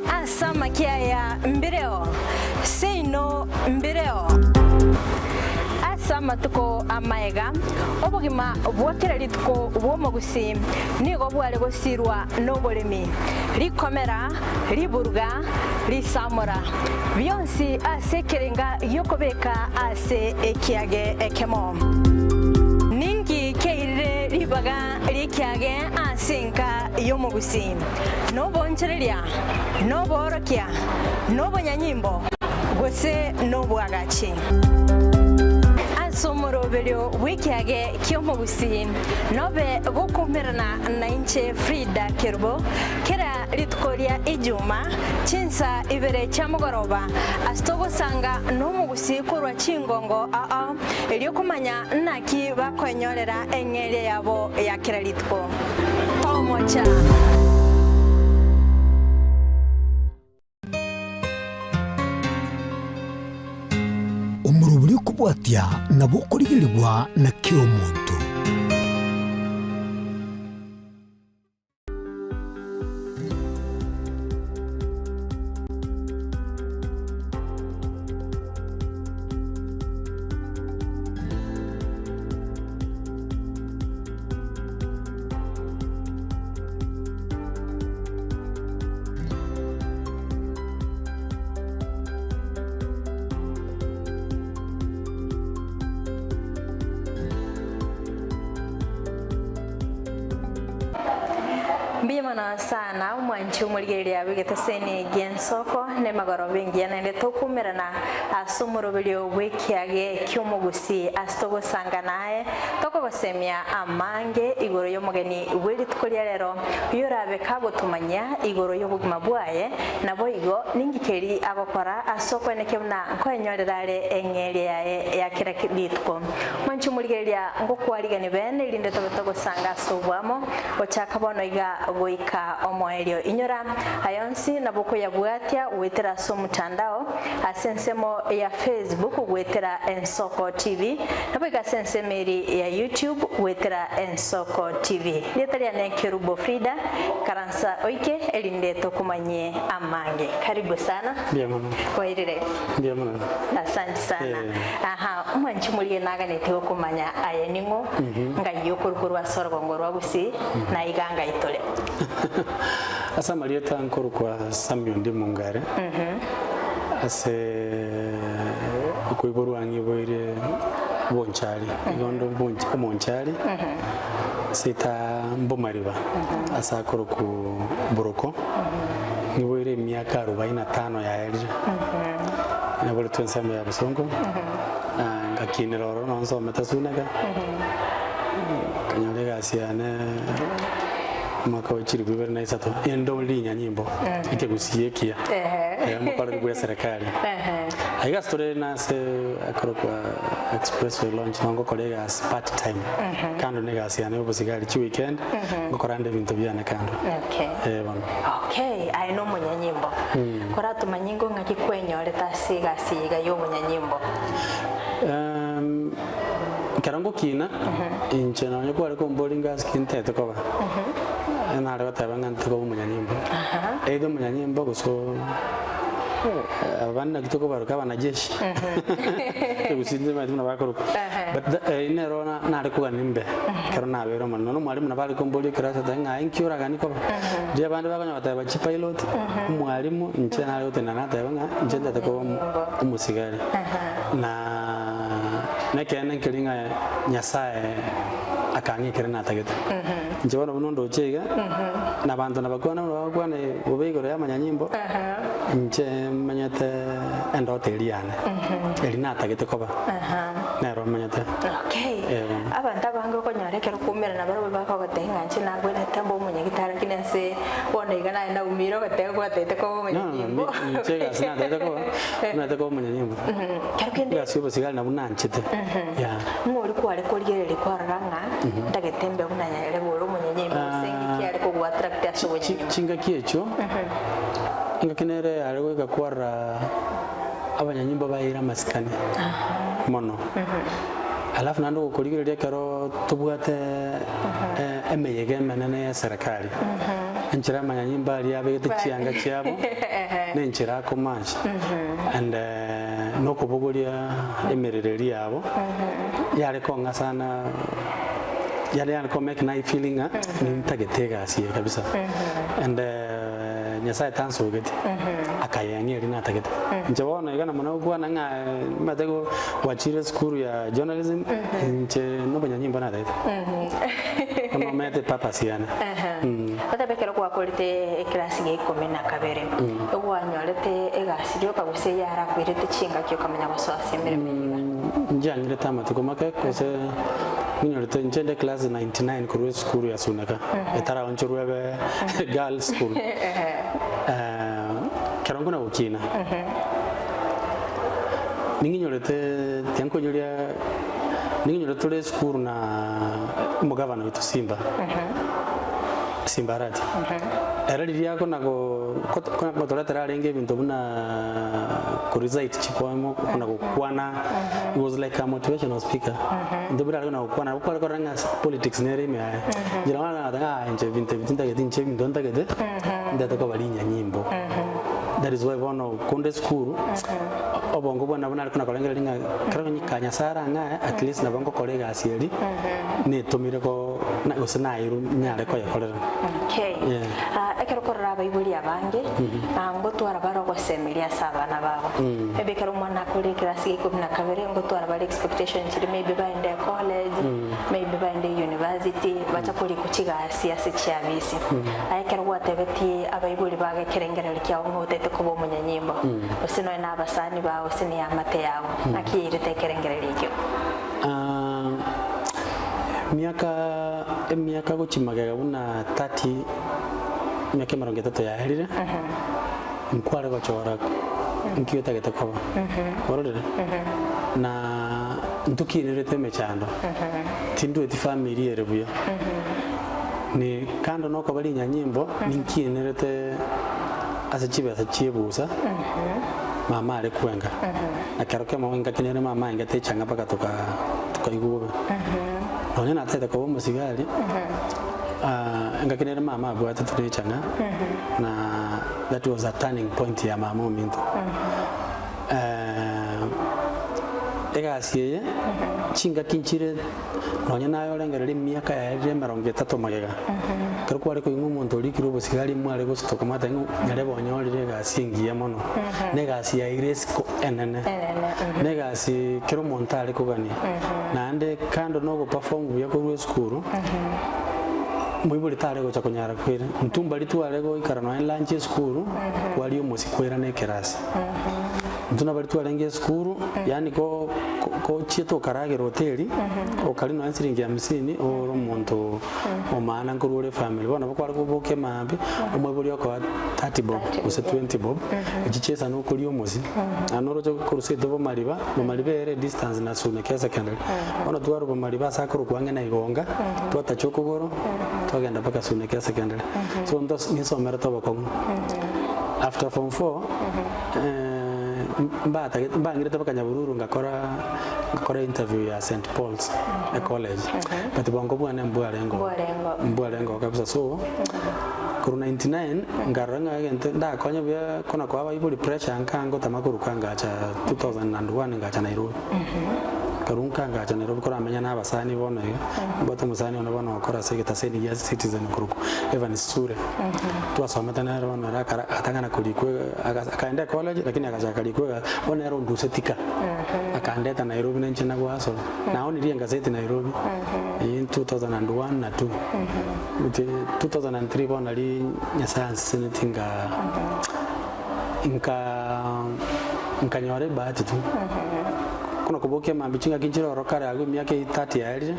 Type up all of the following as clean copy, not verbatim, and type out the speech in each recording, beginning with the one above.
Ase amakia aya mbireo, seino mbireo. Ase amatuko amaega, obogima bwa kera rituko bw'omogusii nigo bware gosirwa noboremi, rikomera, riburuga, risamora, bionsi ase ekerenga gi'okobeka ase ekiage ekemo. Ninki keirire ribaga ri'ekiage ase enka y'omogusii? Noboonchoreria, noboorokia, nobonyanyimbo, gose nobwagachi. Ase omoroberio bw'ekiage ki'omogusii nobe gokoumerana nainche Frida Kerubo kera rituko ria Ijuma chinsa ibere chia mogoroba ase togosanga nomogusii korwa chingongo ao erio komanya naki bakoenyorera eng'eria yabo ya kera rituko. Omocha. Omorobori okobwatia nabo okorigerigwa na kera omonto. Mbuya mono sana omwanchi omorigereria bw'egeteseni gi'ensoko nemagoroba engiya naende tokumerana ase omoroberio bw'ekiage ki'omogusii ase togosangana aye Tokogosemia amange igoro y'omogeni bwe rituko ria rero, oyorabe kagotomanyia igoro y'obogima bwaye, naboigo ninki keri agokora ase okwenekia buna nkoenyorera are eng'eria yaye ya kera rituko. Mwanche omorigereria ngokwarigani bene erinde tobe togosanga ase oboamo, gochaka bono iga goika omoerio. Inyora, aya onsi nabo okoyabwatia goetera ase omotandao, ase ensemo ya Facebook goetera Ensoko TV, Naboigo ase ensemo eri ya YouTube goetera Ensoko TV. Rieta riane Kerubo Frida, karansa oike erinde tokomanyie amange. Karibu sana. Mbuya mono. Kwairire? Mbuya mono. Asante sana. Eh. Aha, omwanchi morie naganetie gokomanya aye ning'o, ngai okorwa korwa ase orogongo rwa Gusii, na iga ngai tore. Ase amarieta nkorokwa Samuel Ndimungare. Ase okoiborwa ng'iboire bonchari, igo onde bonch omonchari, seita mbomariba ase akorokwa boroko, ngiboire emiaka arobaini na tano yaerire, naboretwe ensemo ya bosongo, na ngakinera ororo nonye nsomete Suneka, nkanyora egasi yane omwaka wa chilifu ibere na isato, ende rinyanyimbo, ekegusii ekiya. Ehe. Omokoreri bwe eserekari. Ehe. Aiga ase tore nase akorokwa expressway launch nigo ngokora egasi part time kando na egasi yane ya obosigari chiweekend ngokora ande ebinto biane kando. Okay. Eh bono. Okay, aye na omonyanyimbo. Koratomanye ingo ng'aki kwenyorete ase egasi eye iga ya obonyanyimbo? Ehm, ekero ngokina, inche nonye kware komboria ngasi ki ntete koba, nare goteba ng'a nte koba omonyanyimbo. Either omonyanyimbo gose oo abande naki tokobaroka abanajeshi, gose timanyeti buna bakorokwa. But tha eyio nero na nare kogania mbe, ekero nabeire omonene. Nonya omwalimu nabo are komboria ekerasi oteba ng'a aye nki oraganie koba? Riria abande bakonya goteba chipilot, omwalimu, inche nare gotenena nateba ng'a inche ntete koba omo omosigari. Na nekeene nkeri ng'a Nyasae akang'a ekere natagete. Inche bono buna ondoche iga, na abanto nabakwana buna bagokwana bobe igoro y'amanyanyimbo, inche manyete endoto eria yane, eri natagete koba, nero manyete. Okay. Eh, bono. Abanto abange okonyora ekero okoumerana barabwo bakogotebia ng'a inche nagwenerete mbe omonyagitari lakini ase bono iga naye naumire ogoteba gwatagete koba No, no, no, omonyanyimbo. mi- inche egasi natagete koba, natagete koba omonyanyimbo. Kero kende Egasi y'obosigari nabwo nanchete. Yeah. ng'a oria kware korigereria kwarora ng'a ntagete mbe buna nyarebe ore omonyanyimbo gose ng'iki are kogo attract ase Chi- obonyanyimbo. Chingaki echio, engaki nere yare goika kwarora abanyanyimbo baeire amasikani mono. Alafu naende ogokorigereria ekero tobwate emeyega emenene ya eserekari. Enchera amanyanyimbo aria abegete chianga chiabo, na enchera akomacha and nokobogoria emerero eria yabo, yare kong'a sana yare yare ko make naye feel ng'a nintagete egasi eye kabisa and Nyasaye tansogeti akayeng'a eria natagete. Inche bono iga namo nagokwana ng'a nimanyete go gwachire esukuru ya journalism, inche nobonyanyimbo natagete. Bono omanyete epurpose yane. Otebe ekero gwakorete eclass ya ikomi na kabere, gwanyorete egasi rioka gose yarakoirete chingaki okamanya gosoa ase emeremo eye iga? Nchiang'irete amatuko make gose ninyorete inche nde class 99 korwa esukuru ya Suneka etaraonchorwa ebe girls school. Ekero nkona gokina ning'inyorete tiankonyoria ning'inyorete tore esukuru na omogavana oito Simba, Simba Arati. Ere riria akona go kona gotoretera arenge ebinto buna ko recite chipoem kona gokwana, he was like a motivational speaker. Ebinto bire are kona gokwana nabo kware korora ng'a politics nere ime yaye. Inche nabo nagoteba ng'a inche ebinto ebi tintageti inche ebinto ntagete, ntagete koba rinyanyimbo. That is why bono konde esukuru, obongo bwane nabo nare kona korengereria ng'a ekero onye ka Nyasaye arang'ae at least nabo ngokora egasi eria, netomire ko na gose nairwe nyare koyekorera. Okay. Yeah. Ah, ekero okorora abaibori abange, ah, ngotwara bare ogosemeria ase abana babo. Maybe ekero omwana akore eclass ya ikomi na kabere, ngotwara bare expectation chiri maybe baende college, maybe baende university, bacha korikwa chigasi ase chiabisi. Aye ekero gwatebetie abaibori bago ekerengererio kiao ng'a otete koba omonyanyimbo, gose nonya na abasani bao gose na eamate yago, naki yairete ekerengererio ekio? Ah, emiaka emiaka gochia magega buna 30 emiaka emerongo etato yaerire, nkware gochora nki otagete koba, ororire? Na ntokinerete emechando, tindweti family ere buya, ni kando na okoba rinyanyimbo, ninkinerete ase chibesa chiebusa, mama are kwenga. Na kero ki'omogogo engaki nere mama aengete echanga mpaka toka tokaigwa bobe. Nonya natete koba omosigari, engaki nere mama abwatete na echang'a, na that was a turning point ya mama ominto. Egasi eye, chingaki nchire nonya naye orengereria emiaka yaerire emerongo etato magega, ekero kware koigwa omonto orikire obosigari mware gosutoka mwateba ng'a nyarebe onyorire egasi engiya mono, na egasi yaeire esiko enene, Enene, na egasi kera omonto are kogania. Naende kando na ogoperform buya korwa esukuru, moibori tare gocha konyara kwera, intwe mbari tware goikara nonya lunch esukuru, kwaria omosie kwairana ekerasi. Intwe nabari twarenge esukuru, yaani ko ko- kochiete okaragera hoteli, okari nonya siringi hamsini, ore omonto omaana nkorwa ore efamiri. Bono nabo kware koboka emaambia, omoibori okoa 30 bob, gose 20 bob, echi chiesana okoria omosie, naende noroche korwa seito bomariba, bomariba ere edistance na Suneka esecondary. Bono twarwa bomariba ase akorokwa ang'e na Igonga, twatacha okogoro, twagenda mpaka Suneka secondary. So ntos ninsomerete obokong'u. After form four, mbatagete mbang'irete mpaka Nyabururu ngakora ngakora interview ya St Paul's ecollege but bongo bwane mbwarengo Mbwarengo. mbwarengo kabisa so korwa 99 nkarora ng'a egento ndakonye buya kona koa abaibori pressure nka ngotama koruka ngacha 2001 ngacha Nairobi. Korwa nka ngacha Nairobi koramenya na abasani bono iga mbwate omosani one bono ogokora ase egetaseni gia Citizen okorokwa Evans Sure. Twasomete nere bono ere akara agatang'ana korikwa ega akaenda ecollege lakini agachaka rikwa ega bono nere ondusetie ka, akandeta Nairobi na inche nagwasora. Naonirie engaseti Nairobi in 2001 na two. Inche 2003 bono nari Nyasaye ansesenetie nka nka nkanyora ebahati tu. Bono kobokia mambia chingaki nchire ororo kare agwo emiaka eye 30 yaerire,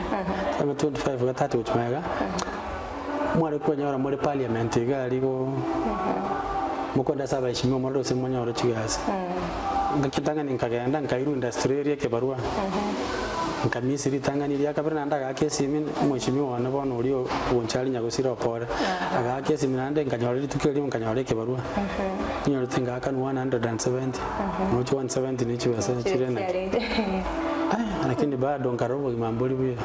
25 iga 30 gochia magega. Mware kwenyora more parliament iga aria igo mokwenda ase abaheshimiwa morore gose monyore chigasi. Ngaki ritang'ani nkagenda nkairwa industry eria ekebarua, nkamisi ritang'ani ria kabere naende agaaka esimi omweshimiwa one bono oria ogonchari nyagosira opore, agaaka esimi naende nkanyora rituko erimo nkanyora ekebarua, nyorete ngaakanwa 170, oroche 170 ne chibesa chire naki. Lakini bado nkarora obogima mbori buya.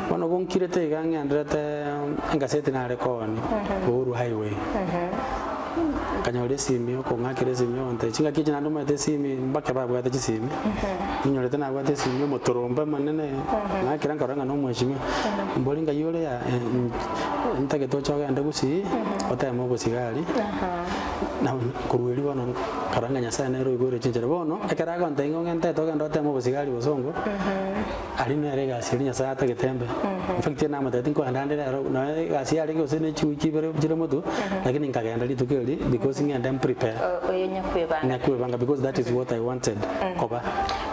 Bono gonkirete iga ng'enderete. Engaseti nare kooni Uhuru Highway. Nkanyora esimi okong'akera esimi ogontebia chingaki echi naende omanyete esimi mbake babwate chisimi, ninyorete nabwate esimi omotorombe omonene, ng'akera nkarora ng'a na omweshimiwa, mbori ngai ore aa ntagete oche ogende gusii, oteme obosigari, na korwa erio bono nkarora ng'a Nyasaye nere oigwere chinchera. Bono, ekero agontebia ng'a ong'entete ogende oteme obosigari bosongo. Aria nere egasi eria Nyasae atagete mbe. In fact namotebetie nkoenda ande rero nonya egasi yarenge gose ne chiwiki ibere chire motwe, lakini nkagenda rituko erio because ng'ende mprepare. Oyo nyakwebanga. Nyakwebanga because that is what I wanted koba.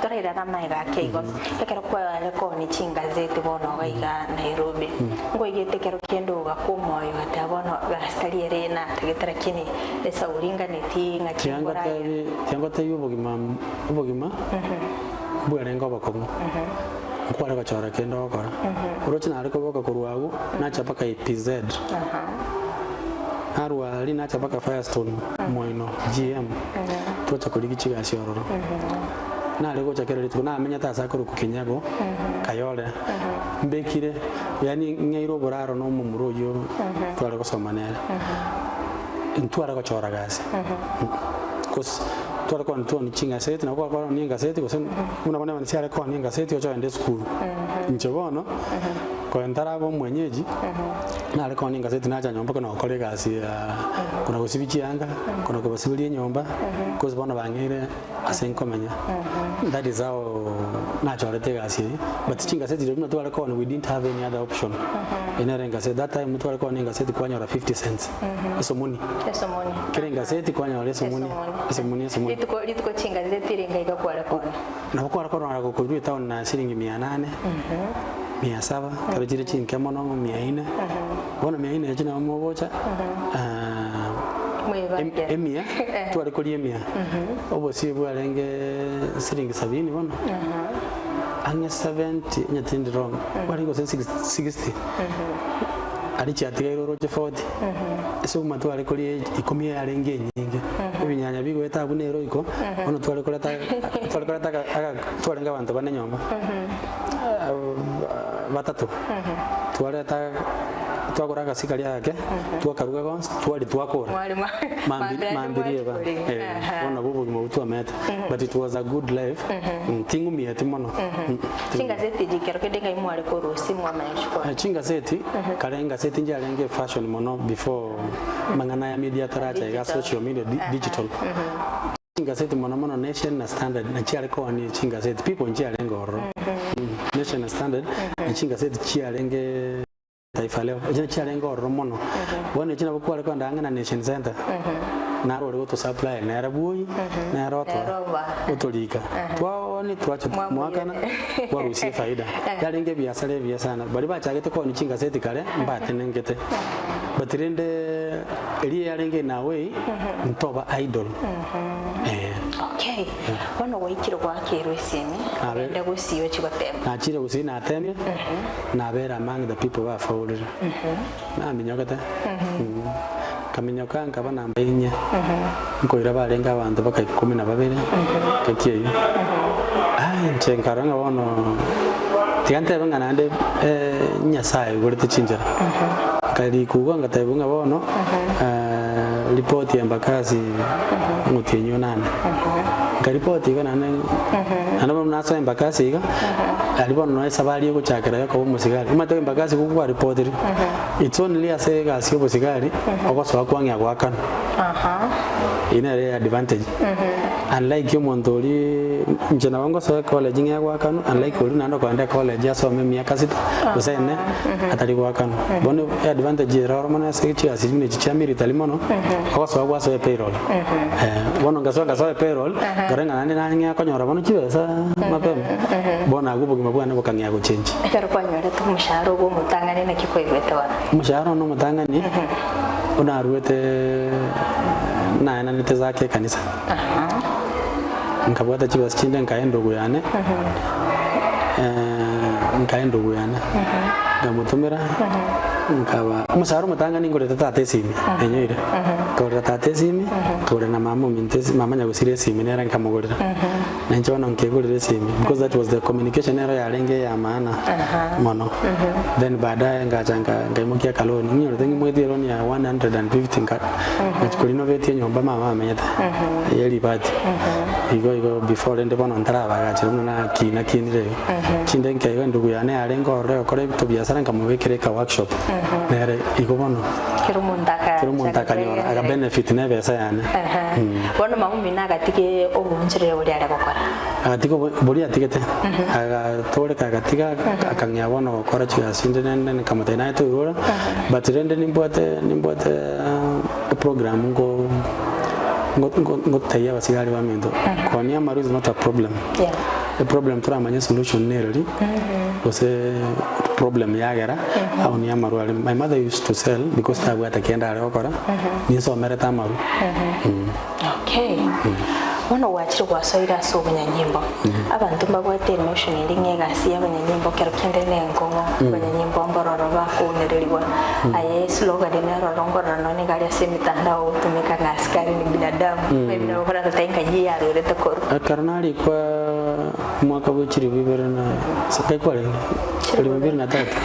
Torairane amaiga ake igo, ekero kware koonia chingazeti bono iga iga Nairobi, nkoigete ekero kende ogakwa omoyo ogateba bono gasi tari ere natagete lakini esauri nganeti ng'aki nkoragera. Tiangotebi tiangotebi obogima obogima. Mbwarenge obokong'u, nkware gochora kende ogokora. Oroche nare koboka korwa agwo, nacha mpaka EPZ. Narwa aria nacha mpaka Firestone, moino, GM, twacha korigia chigasi ororo. Nare gocha kera rituko, namenyete ase akorokwa Kinyago, Kayole, mbekire, yaani ng'eire oboraro na omomura oyio tware gosoma nere. Ntware gochora gasi, cause tware koonia twoonia chingaseti nabo kwakoonia engaseti gose buna bono ebani chiare koonia engaseti oche ogende esukuru. Inche bono, konya ntaraba omwenyeji, nare koonia engaseti nacha nyomba kona gokora egasi ya kona gosibia chianga, kona kobasiberia enyomba, cause bono bang'eire ase nkomenya. That is how nachorete egasi eye, but chingaseti riria buna tware koonia we didn't have any other option, eye nere engaseti, that time tware koonia engaseti kwanyora 50 cents. Esomoni. Esomoni. Kera engaseti kwanyora esomoni. Esomoni, esomoni. Rituko, rituko chingazeti ringa iga kware kona. Nabo kware korora gokoirwa etown na siringi mia nane, mia saba, ekero chire chinke mono mia ine. Bono mia ine echi nabo mogocha, Mwebangere. emia, tware koria emia. Obosie bwarenge siringi sabini bono, ang'e 70 onye tindi wrong, bwarenge gose 60. Aria chiatigaire oroche 40, ase oboma tware koria ikomi yarenge enyinge, ebinyanya bigoeta abwo nero iko, bono tware koreta tware koreta aka aka twarenge abanto bane nyomba, batato, twareta twagora agasii karia agake, twakaruga gonsi, twaria twakora. Mwari mwa- Mambi mambia mambirie ba, mwari eh, Aha. bono nabwo obogima obwo twamenyete, but it was a good life, ting'umieti mono. Chingazeti echi ekero kende ng'ai mware korusia mwamanya gochikora? Chingaseti, kare engaseti nchiarenge efashion mono before amang'ana aya media ataracha iga Digital. social media di- digital. Chingaseti mono mono Nation na Standard nachiare koonia chingaseti, people nchiarenge ororo. Nation na Standard na chingaseti chiarenge Taifa Leo, echi nachiarenge ororo mono. Bono echi nabo kware kogenda ang'e na Nation Centre, naro ore gotosupply nere bwoyi, nere otoa, Nere oba. otorika. Twaoni twacha mwakana, kwarusia efaida. Yarenge ebiasara ebiya sana. Baria bachagete koonia chingaseti kare, mbatenengete. But rende eria yarenge in a way, ntoba idle. Eh. Okay. Bono gwaikire gwakerwa esimi, Nabe- ogende gusii ochie gotema. Nachire gusii natemia. Nabere among the people bafaurire, naminyokete, nkaminyoka nkaba namba inye, nkoira barenge abanto baka ikomi na babere, engaki eyio. Aye inche nkarora ng'a bono, tiga ntebe ng'a naende Nyasaye oigorete chinchera. Nkarikugwa ngatebigwa ng'a bono, ripoti ya Embakasi omotienyi onane. Nkaripoti igo naende, naende bono nasoa Embakasi iga. Aria bono noe esabari egochakera yokoba omosigari. Omanyete embakasi gokwa kwaripotirwe, it's only ase egasi ya obosigari ogosoa kwang'ea goakanwa. Eyio nere advantage. Unlike omonto oria inche nabo ngosoa ecollege ng'ee goakanwa, unlike oria naende okogenda ecollege asome emiaka sita gose ene atari goakanwa. Bono eadvantage ere oro mono ase chigasi buna echi chia military mono, ogosoa gwasoa epayroll. Bono ngasoa ngasoa epayroll, nkarora ng'a naende nang'ea konyora bono chibesa mapema, bono abwo obogima bwane bokang'ea gochenji. Ekero kwanyorete omoshahara obo omotang'ani naki kwaigwete bono? Omoshahara one omotang'ani, onaruete naenanete zaka ekanisa, nkabwata chibesa chinde nkae endugu yane, nkae endugu yane, nkamotomera. Nkaba omosaara omotang'ani ngorete tata esimi, enyoire. Nkagorera tata esimi, nkagorera na mama ominto esi mama nyagosira esimi nere nkamogorera. Na inche bono nkegorera esimi because that was the communication nero yarenge eya maana mono. Then baadaye ngacha nka nkaimokia akaloni, ng'inyorete ng'imogetie eloni ya 150 nka ngachia korinovate enyomba mama amenyete ye ribati. Igo igo before rende bono ntarabagachera buna nakina kinire igo. Chinde nkeigo endugu yane yarenge ororo egokora ebinto biasara nkamobekera eka workshop nere igo bono Kera omonto aka kera omonto akanyora aka benefit na ebesa yane. Bono mama omino agatiga oboonchoreria boria are gokora. Agatiga obo boria atigete agatoreka agatiga akang'ea bono gokora chigasi chinde nende nkamotebia naye toirora but rende nimbwate nimbwate eprogram nko nko ngotebia abasigari baminto konia amarwa is not a problem. Yeah. Eproblem toramanye solution nereri gose problem yagera aonie amaru aria. My mother used to sell because tabwate kende are gokora, ninsomerete amaru. Okay. Bono gwachire gwasoire ase obonyanyimbo. Abanto mbabwate enotion eria ng'a egasi ya abanyanyimbo kero kende ne enkong'o, abanyanyimbo mbororo bakounererigwa. Aye eslogan nero ororo nkorora nonye nigo aria ase emitandao ogotumeka ng'a askari ni binadamu. Maybe nabo oratotebie ng'a eyio yarwerete korwa. Ekero narikwa omwaka bwe chilifu ibere na nkai kwarenge? Chilifu mbili na tatu.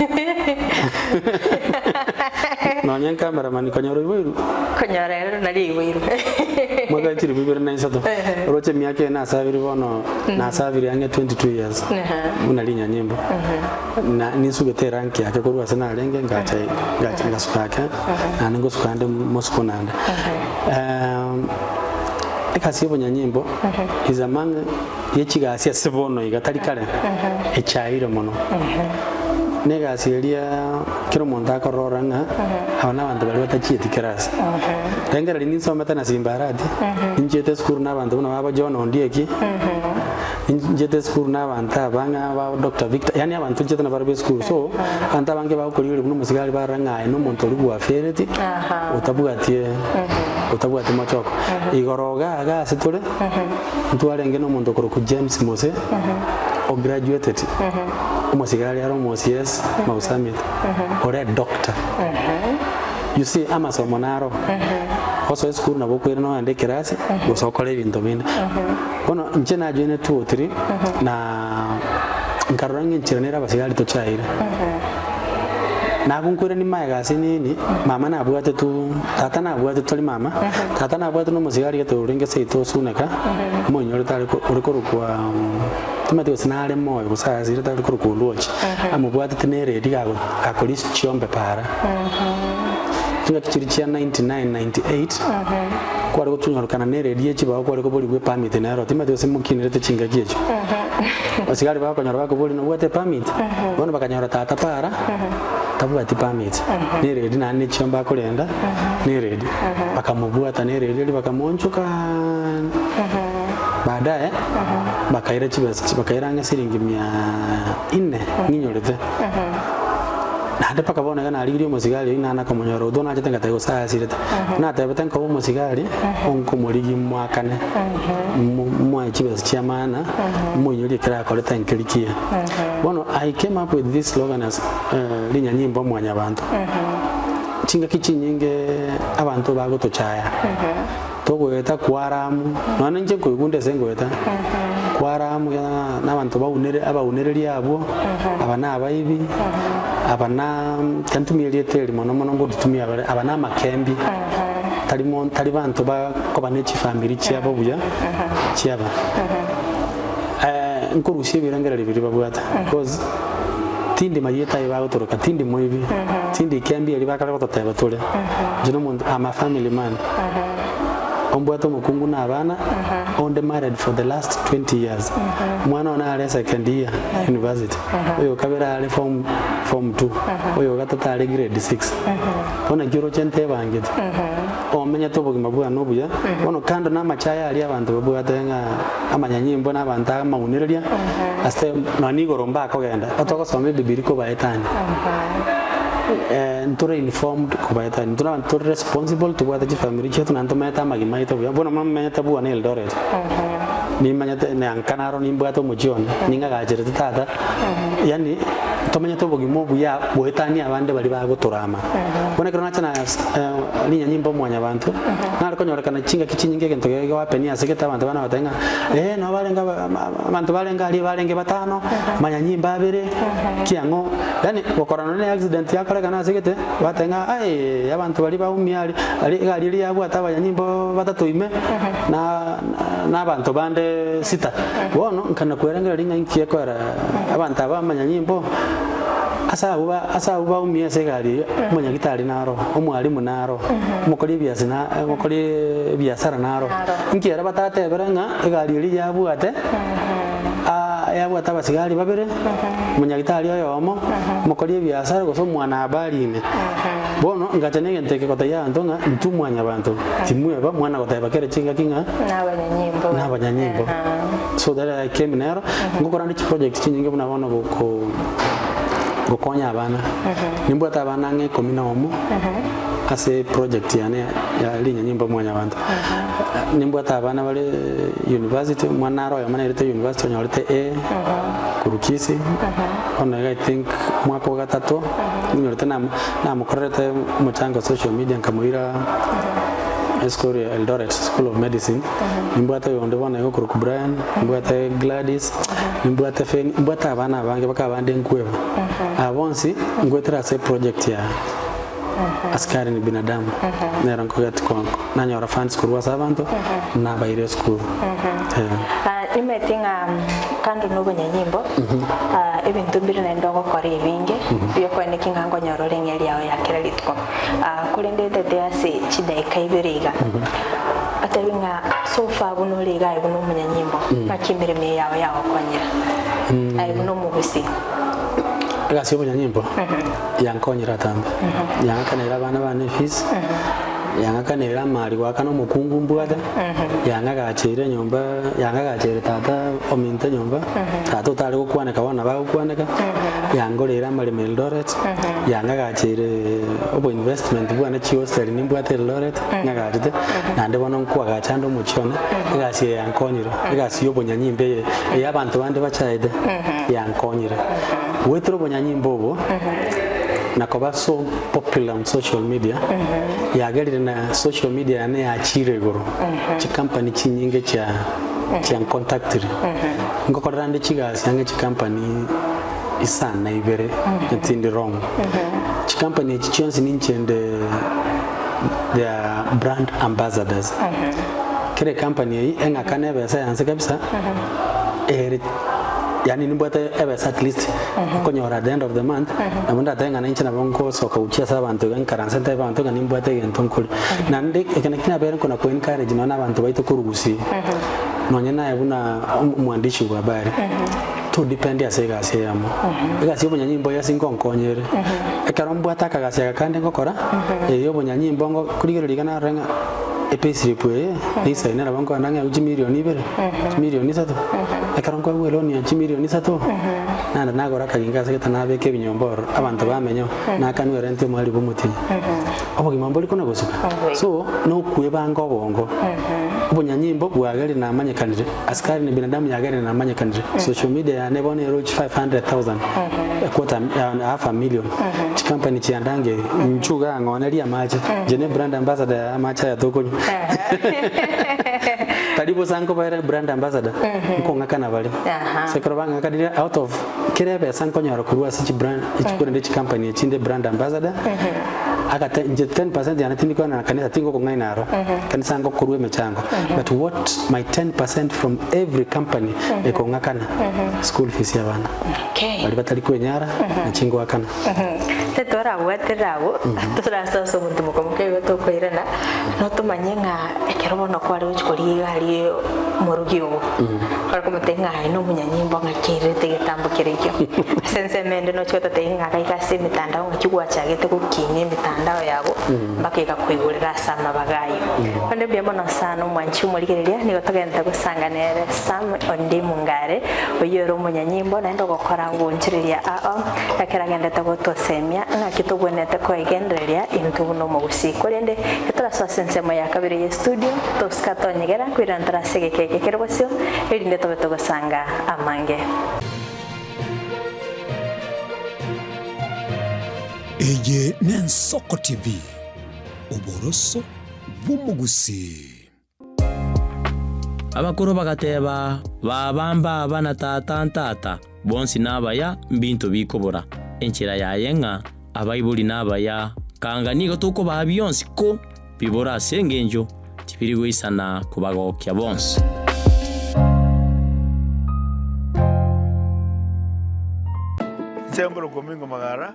Nonye ncameraman konyora oiboirwe. Konyora ere nari aiboirwe. Mwaka bwe chilifu ibere na isato. Oroche emiaka eye nasabire bono, nasabire ang'e 22 years buna rinyanyimbo. Na ninsugete erank yake korwa ase narenge ngacha ngacha ngasuka ake, naende ngosuka ande mosuko naende. Egasi y'obonyanyimbo is among ye chigasi ase bono iga tari kare echaire mono. Na egasi eria kera omonto akorora ng'a aba na abanto baria batachieti kerasi. Rengereria ninsomete na Simba Arati, ninchiete esukuru na abanto buna baba John Ondieki, ninchiete esukuru na abanto aba ng'a ba Doctor Victor, yaani abanto nchiete nabarabwo esukuru. So, abanto abange bagokorigereria buna omosigari barora ng'a aye nomonto oria bwafereti, otabwatie otabwati mochoko. Igoro iga iga ase tore, ntwarenge na omonto okorokwa James Mose, o graduated, omosigari are omo OCS, Mau Summit, ore edoctor. You see, amasomo naro, osoe esukuru nabo okoirana ogende ekerasi, gose okore ebinto binde. Bono inche najoinete two or three, na nkarora ng'a enchera nere abasigari tochaire. Nagonkoirania magega ase nini, mama nabwate tu, tata nabwate tari mama, tata nabwate na omosigari gete orenge seito osuneka, omoinyorete are ko ore korokwa timanyeti gose nare moyo gose asirete are korokwa Oluochi, amobwatete na eredi gago gakorisia chiombe paara. Chingaki chiria chia 99, 98, kware gotunyorokana na eredi ye chibao kware koborigwa epermit nero, timanyeti gose mokinerete chingaki echio. Abasigari bakonyora bakoboria nobwate epermit? Bono bakanyora tata para tabwati permit, na eredi naende ne chiombe akorenda na eredi. Bakamobwata na eredi eria bakamoonchokaaa, baadaye bakaira chibesa chi bakaira ang'e siringi mia inne ng'inyorete. Naende mpaka bono iga narigirie omosigari oyio naende nakomonyora although nachete ngateba gose asirete. Natebete nkoba omosigari, onkomorigia moakane, mo moe chibesa chia maana, moinyorie ekero akorete nkeri kiya. Bono I came up with this slogan as rinyanyimbo mwanyabanto. Chingaki chinyinge abanto bagotochaya, togoeta kwaramu, nonya ninche nkoigunda ase ngoeta, kwaramu ng'a na abanto baunere abaunereria abwo, aba na abaibi, aba na ntumie erieta eri mono mono ngoritumia bare, aba na amakembi, tari mon tari banto bakoba ne chifamiri chiabo buya, chiaba. Nkorusia ebirengererio biria babwate because tindi mayete aye bagotoroka, tindi moibi, tindi kembi eria bakare gototeba tore. Inche nomonto am a family man, ombwate omokungu na abana, onde married for the last 20 years. Omwana one are second year university, oyo kabere are form form two, oyo gatato are grade six. Bono naki oroche ntebangete, omenyete obogima bwane obuya, bono kando na amachaya aria abanto babwate ng'a amanyanyimbo na abanto amaunereria, ase nonya na igoro mbakogenda, otogosoma ebibilia kobaetania, ntore informed kobaetania, intwe na abanto tore responsible tobwate chifamiri chiaito naende tomenyete amagima aito buya, bono momenyete buna Eldoret. Nimanyete nanka naro nimbwate omochie one, ning'agacherete tata, yaani tomenyete obogima obuya goetania abande baria bagotorama. Bono ekero nacha na rinyanyimbo mwanyabanto, nare konyorekana chingaki chinyinge egento kege gohappen ase gete abanto bana bagoteba ng'a eh nabo barenge aba abanto barenge aria barenge batano, manyanyimbo abere, kiang'o, yaani gokora nonye na accident yakorekana ase gete, bateba ng'a aye abanto baria baumia aria, aria egari eria yabwate abanyanyimbo batato ime, na na abanto bande sita. Bono nkana kwerengereria ng'a inki gekoera abanto aba amanyanyimbo, ase abwo ba ase abwo baumia ase egari eyio, omonyagitari naro, omwalimu naro, omokori ebiasi na omokori ebiasara naro. Inki ere batatebere ng'a egari eria yabwate yabwate abasigari babere, omonyagitari oyomo, omokori ebiasara gose omwanahabari ime. Bono ngacha na egento eke gotebia abanto ng'a intwe mwanyabanto timweba mwana goteba kere chingaki ng'a Nabanyanyimbo. nabanyanyimbo. So that I came nero ngokora nde chiproject chinyinge buna bono goko gokonya abana. Nimbwate abana ang'e ikomi na omo ase project yane ya rinyanyimbo mwanyabanto. Nimbwate abana bare university, omwana naro oyomo nairete university onyorete A korwa Kisii, bono iga I think omwaka o gatato ninyorete nam namokorerete omochango social media nkamoira esukuru ya Eldoret school of medicine, nimbwate oyonde bono iga okorokwa Brian, nimbwate Gladys, nimbwate Fenny, mbwate abana abange mpaka abande nkweba. Aba bonsi ngoetera ase eproject ya Askari ni binadamu, nero nkoget ko nanyora funds korwa ase abanto, nabaira esukuru eh. Ah, nimanyete ng'a kando na obonyanyimbo, ah, ebinto mbire naende ogokora ebinge, biokoeneki ng'a nkonyora ore eng'eria yao ya kera rituko. Ah, korende ntete ase chidaeka ibere iga, otebi ng'a so far buna ore iga aye buna omonyanyimbo, ng'aki emeremo eye yao yagokonyera? Aye buna omogusii. Egasi ya obonyanyimbo yankonyire atambe, yang'akaneire abana bane efees, yang'akaneire amari goakana omokungu mbwate, yang'agacheire enyomba, yang'agacheire tata ominto enyomba, tata otare gokwaneka bono nabo agokwaneka, yangoreire amaremo Eldoret, yang'agacheire oboinvestment bwane chihostel nimbwate Eldoret, ng'agachete, naende bono nkoagacha ande omochie one, egasi eye yankonyire, egasi ya obonyanyimbo eye, eye abanto bande bachaete, yankonyire. Goetera obonyanyimbo obo, na koba so popular on social media, yagerire na social media yane yachire igoro, chikampani chinyinge chia chiancontactire. Ngokorera nde chigasi ang'e chikampani isano na ibere, tindi wrong. Chikampani echi chionsi ninche nde their brand ambassadors. Kera ekampani eyio eng'akane ebesa yanse kabisa, ere yaani nimbwate ebesa at least okonyora at the end of the month, nabo ndatebe ng'a nainche nabo ngosoka gochia ase abanto iga nkaranse ntebi abanto ng'a nimbwate egento nkoria. Naende eke nakio nabere nkona ko encourage nonye na abanto baito korwa gusii, nonye naye buna omwandishi bwa habari, to depend ase egasi eyemo. Egasi ya obonyanyimbo eye ase ngonkonya ere, ekero mbwate akagasi aka kande ngokora, eye ya obonyanyimbo ngo korigereria iga narore ng'a epayslip eye, neisaine nabo nkogenda ng'ewe chimilion ibere, chimilion isato, ekero nkoegwa eloan ya chimilion isato, naende nagora akaginka ase gete nabeka ebinyomba ororo, abanto bamenyeo, nakanwa erent omwari bwa omotienyi. Obogima mbori kona gosuka. So, nokwebanga obongo. Obonyanyimbo bwagerire namanyekanire, askari ni binadamu yagerire namanyekanire, social media yane bono erochi 500,000, a quarter, half a million, chikampani chiandangeiri, inchuo igaa ng'onerie amache, inche ne brand ambassador ya amache aya tokonywa. Tari bosa nkobaera brand ambassador, nkong'akana bare. So ekero bang'akanire out of kera ebesa nkonyora korwa ase chibrand, korende chikampani echi inde brand ambassador, agate inche 10% yane tindi koenana kanisa tingokong'aina aro, kanisa ngokorwa emechango, but what my 10% from every company ekong'akana, school fees ya abana. Okay. Baria batari kwenyara, nachi ngoakana. Tetorabwaterera abwo, torasoe ase omonto mokomoka igo tokoirana, notomanye ng'a ekero bono kware gochia korigia iga aria omorogi ogo, kware komotebia ng'a aye nomonyanyimbo ng'aki airerete egetambo kere ekio. Ase ensemo ende nochia gototebia ng'a gaiga ase emetandao ng'aki gwachagete gokinia emetandao yago mpaka egakoigorera ase amabaga ayio. Rende mbuya mono sana omwanchi omorigereria, nigo togenderete gosanga nere Sam Ondimu Ngare, oyio ore omonyanyimbo naende ogokora ogoonchoreria ao, Ekero agendete gotosemia. komanya ng'aki togwenerete koegendereria intwe buna omogusii. Korende etorasoa ase ensemo ya kabere ye studio, tosika tonyegera koirana tore ase egeka eke kere bosio, erinde tobe togosanga amange. Eye n'Ensoko TV, oboroso bw'omogusii. Abakoro bagateba, Baba mbaba na tata ntata, bonsi nabaya, mbinto bikobora. Enchera yaye ng'a abaibori nabaya, kanga nigo tokobaa bionsi ko bibora ase engencho tibiri goisana kobagokia bonsi. Inche nkorokwa Omingo Magara,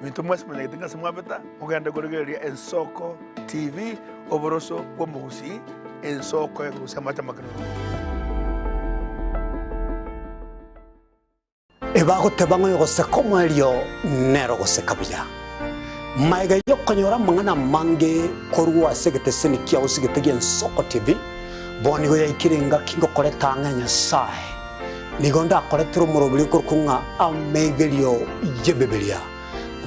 minto mwensi monyagete ng'a ase mwabeta, mogende korigereria Ensoko TV, Oboroso bw'omogusii, ensoko ekorusia amache amakenunu. Ebagoteba ng'a oyogoseka omoerio nere ogoseka buya. Magega y'okonyora amang'ana amange korwa ase egeteseni kiao osigete gi'Ensoko TV, bono nigo yaikire engaki ngokoreta ang'e Nyasae. Nigo ndakoretere omoroberi okorokwa ng'a Amegerio y'Ebibilia.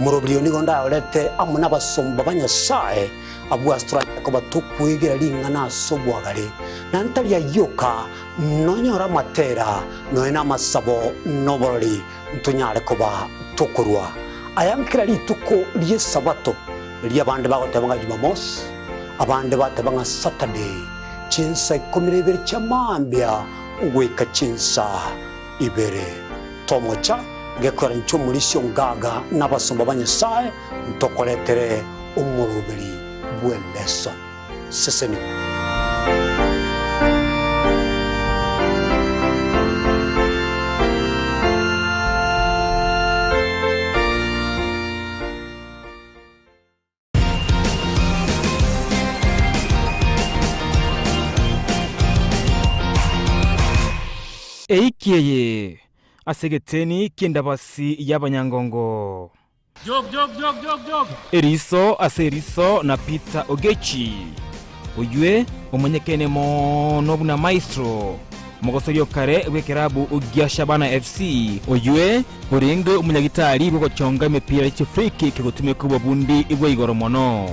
Omoroberi oyo nigo ndayorete amo nabasomba ba Nyasae, abwo ase toranyare koba tokwegera ring'ana ase obwagare, na ntari ayio oka, nonyore amatera, nonya namasabo, na oborori, ntonyare koba tokorua aya nkera rituko ri'Esabato, riria abande bagoteba ng'a Jumamosi, abande bateba ng'a Saturday, chinsa ikomi na ibere chia mambia goika chinsa ibere. Tomocha gekwera inche omorisia o ngaga na abasomba ba Nyasae ntokoretere omoroberi bw'eleso. Sesenigwa. Eiki eye ase egeteni ki'endabasi y'abanyangongo. Eriso ase eriso na Peter Ogechi, oywe omonyekene mono buna Maestro, omogosori o kare bw'ekerabu gia Shabana FC, oywe orenge omonyagitari bw'ogochonga emepira ye chifree-kick gotumeka obobundi bwa igoro mono,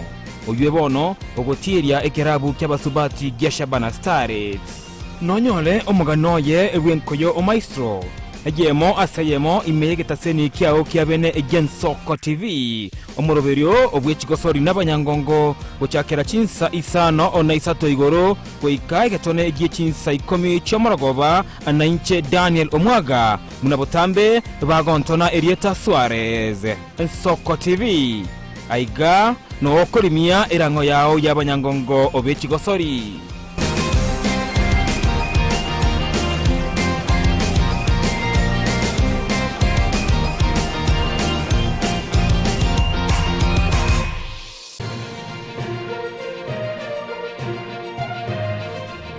oywe bono ogotieria ekerabu ki'abasubati gia Shabana Starlets. Nonyore omogano oye bw'enkoyo o Maestro, eyemo ase eyemo ime y'egetaseni kiao kia bene gi'Ensoko TV, omoroberio bw'echigosori n'abanyangongo gochakera chinsa isano na isato igoro goika egetone gie chinsa ikomi chi'omorogoba, na inche Daniel Omwaga, buna botambe bagontona erieta Suarez. Ensoko TV, aiga nokorimia erang'o yao y'abanyangongo b'echigosori.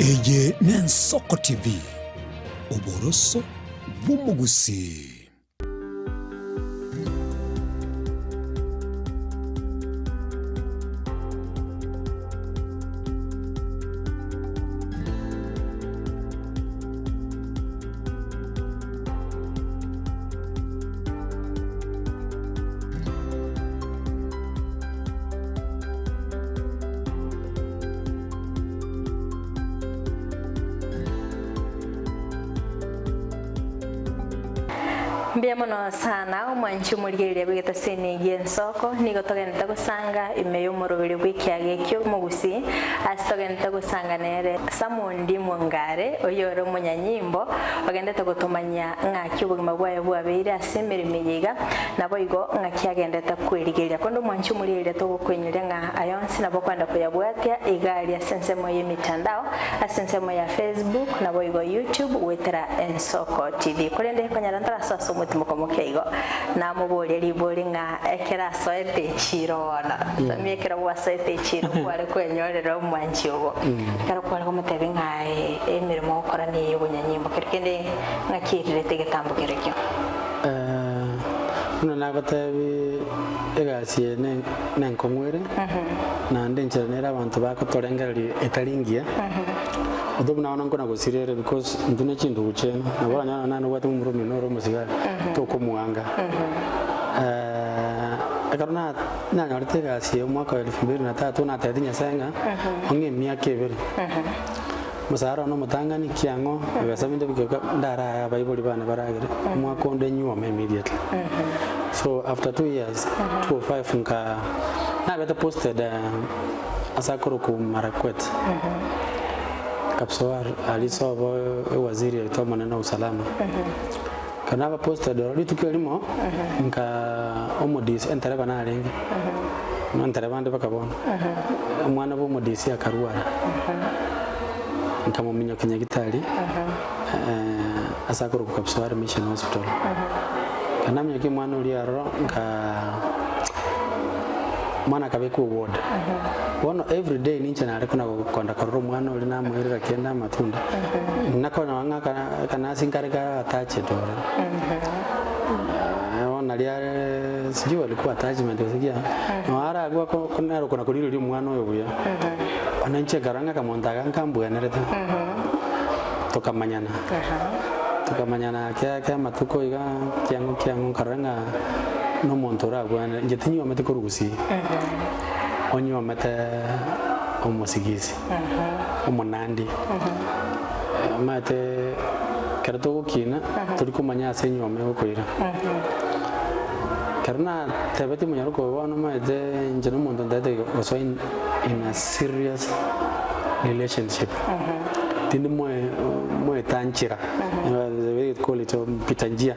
Eye n'Ensoko TV, oboroso bw'omogusii. Mbuya mono sana omwanchi omorigereria bw'egetasini gi'ensoko, nigo togenderete gosanga ime y'omoroberi bw'ekiaga ekio omogusii, ase togenderete gosanga nere Samundi Mongare, oyore omonyanyimbo, ogenderete gotomanyia ng'aki obogima bwaye bwabeire ase emeremo eye iga, Naboigo ng'aki agendete kwerigeria. Korende omwanchi omorigereria togokoinyoria ng'a aya onsi nabo okwenda koyabwatia iga aria ase ensemo y'emitandao, ase ensemo ya Facebook, naboigo YouTube goetera Ensoko TV. Korende konyora ntarasoa ase omotimoko moke igo, namoboria ribori ng'a ekero asoete echiiro bono, Sammy ekero gwasoete echiiro kware kwenyorera omwanchi ogo, ekero kware komotebia ng'a aye emeremo ogokora neye y'obonyanyimbo, kero kende ng'aki erirete egetambo kerekio? Buna nagotebi egasi eye nenkong'u ere, naende enchera nere abanto bagotorengereria etari ngiya, oto buna bono nkona gosira ere because intwe ne chindugu chiaino, nabo oranyore nonye nobwate momura omino ore omosigari, tokomoanga. Ekero na nanyorete egasi eye omwaka wa elfu mbili na tatu natebeti Nyasaye ng'a ong'e emiaka ebere, omosara one omotang'ani kiang'o ebesa binde bigeka ndarae abaibori bane baragere, omwaka onde nyuome immediately. So after 2 years, 205 nka nabete posted ase akorokwa Marakwet, Kapsowar aria sobo ewaziri oito omonene o usalama. Ekero naba posted ororo rituko erimo, nka omodisi entereba narenge, entereba ande mpaka bono, omwana bwa omodisi akarwara, nkamominyokia nyagitari ase akorokwa Kapsowar Mission Hospital. Ekero naminyokia omwana oria ororo nka omwana akabekwa eward. Bono everyday ninche nare kona gokonda korora omwana oria namoirera kende amatunda, nakonyora ng'a aka akanasi nkare kare attached ororo. Bono naria are sijui walikuwa attachment gose ki noo aragwe ako nere okona korigereria omwana oyo buya. Bono inche nkarora ng'a akamonto aka nkambwenerete, tokamanyana, tokamanyana ake ake amatuko iga kiang'o kiang'o nkarora ng'a na omonto orabwanere, inche tinywometi korwa gusii, onywomete omosigisi, omonandi, omanyete ekero togokina tori komanya ase enywomo egokoira. Ekero natebetie omonyaroke oyo bono omanyete inche na omonto ntagete gosoa in in a serious relationship, tindi moe moetanchera the way you call it mpita njia,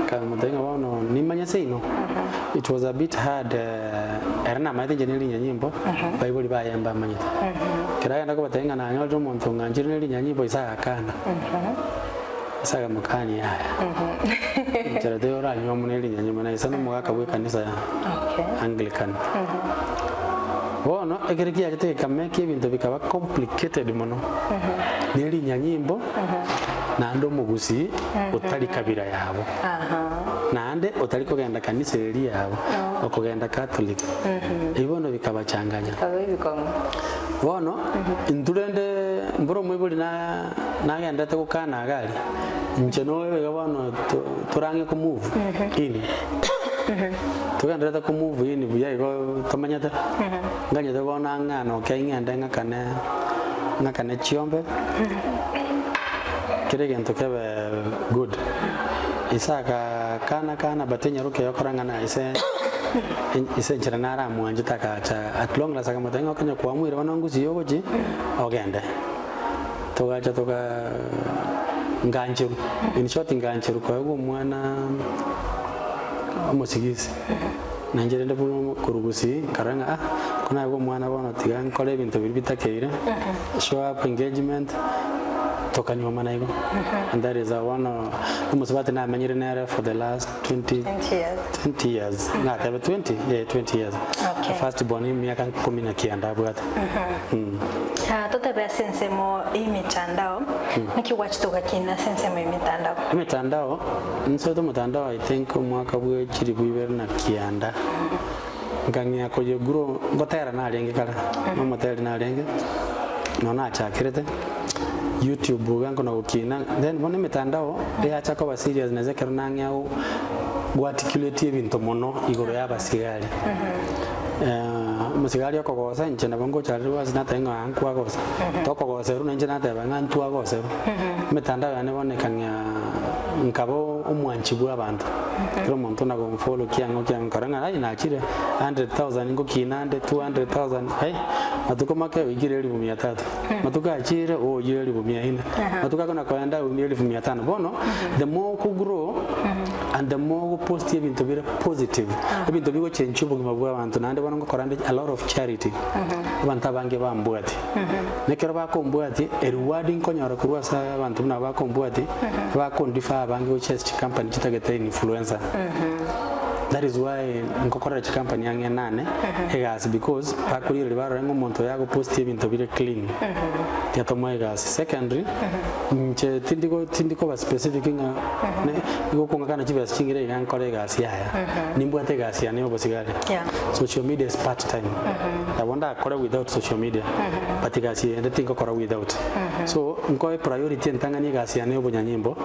nkamotebia ng'a bono nimanye seino, it was a bit hard ere namanyete inche nerinyanyimbo, baibori baye mbamanyete. Ekero agenda kobatebia ng'a nanyorire omonto ng'anchire nerinyanyimbo ise agakana, ise akamokania yaya, enchera teiyo oranywe amo nerinyanyimbo na ise nomogaka bwa ekanisa ya Anglican. Bono ekero kiachete gekameka ebinto bikaba complicated mono, nerinyanyimbo naende omogusii otari kabira yabo, naende otari kogenda kanisa eria yabo, okogenda Catholic. Ebi bono bikabachanganya. Bikaba ebikong'u. Bono intwe rende mboro omoibori na nagendete gokana iga aria, inche noyo iga bono to- torange ko move in, togenderete ko move in buya igo tomanyete, nganyete bono ang'e noke ng'ende ng'akane ng'akane chiombe, kera egento kebe good. Ise agakana kana but enyaroke eye okorang'ana ise ise enchera naramwanchete agacha at long last akamotebia ng'a okenye kwamuire bono ngusiye ogochi ogende. Togacha toka ngancherwa in short ngancherwa koegwa omwana omosigisi. Na inche rende buna korwa gusii nkarora ng'a ah ko naegwa omwana bono tiga nkore ebinto biria bitakeire, show up engagement, tokanyuomana igo. And that is how bono omosubati namenyire nere for the last 20 20 years. 20 years natebe 20 eh 20 years. Okay. First born emiaka ikomi na kianda abwate. Ah, totebe ase ensemo y'emitandao, naki gwachete ogakina ase ensemo y'emitandao? Emetandao, nsoete omotandao I think omwaka bwe chilifu ibere na kianda, nkang'ea koye grow, ngotera narenge kare, na omoteri narenge, nonya nachakerete, YouTube iga nkona gokina, then bono emetandao, eyacha koba serious nase ekero nang'ea go goarticulate ebinto mono igoro ya abasigari. Omosigari okogosa inche nabo ngocha ase nateba ng'a aa nkwagosa, tokogoserwa na inche nateba ng'a ntwagoserwa. Emetandao yane bono ekang'ea nkaba omwanchi bwa abanto, kera omonto na gonfollow kiang'o kiang'o nkarora ng'a ai nachire 100,000 ngokina ande 200,000 ai, matuko make oikire elifu mia tatu, matuko achire oyire elifu mia nne, matuko akona koenda oumire elifu mia tano. Bono the more okogrow and the more ogopostia ebinto bire positive, ebinto bigochenchia obogima bwa abanto naende bono ngokora nde a lot of charity, abanto abange bambwati. Na ekero bakombwati, ereward nkonyora korwa ase abanto buna aba bakombwati, bakondifa abange gochia ase chicompany chitagete influencer. That is why nkokorera chicompany ang'e nane egasi because bakorigereria barore ng'a omonto oyo agopostia ebinto bire clean, tiga tomoe egasi. Secondly, inche tindi tindi koba specific ng'a ne igo okong'akana chibesa chingire iga nkore egasi yaya, nimbwate egasi yane ya obosigari. Social media is part time, nabo ndakore without social media, but egasi eye ende tingokora without. So nkoe priority entang'ani egasi yane ya obonyanyimbo,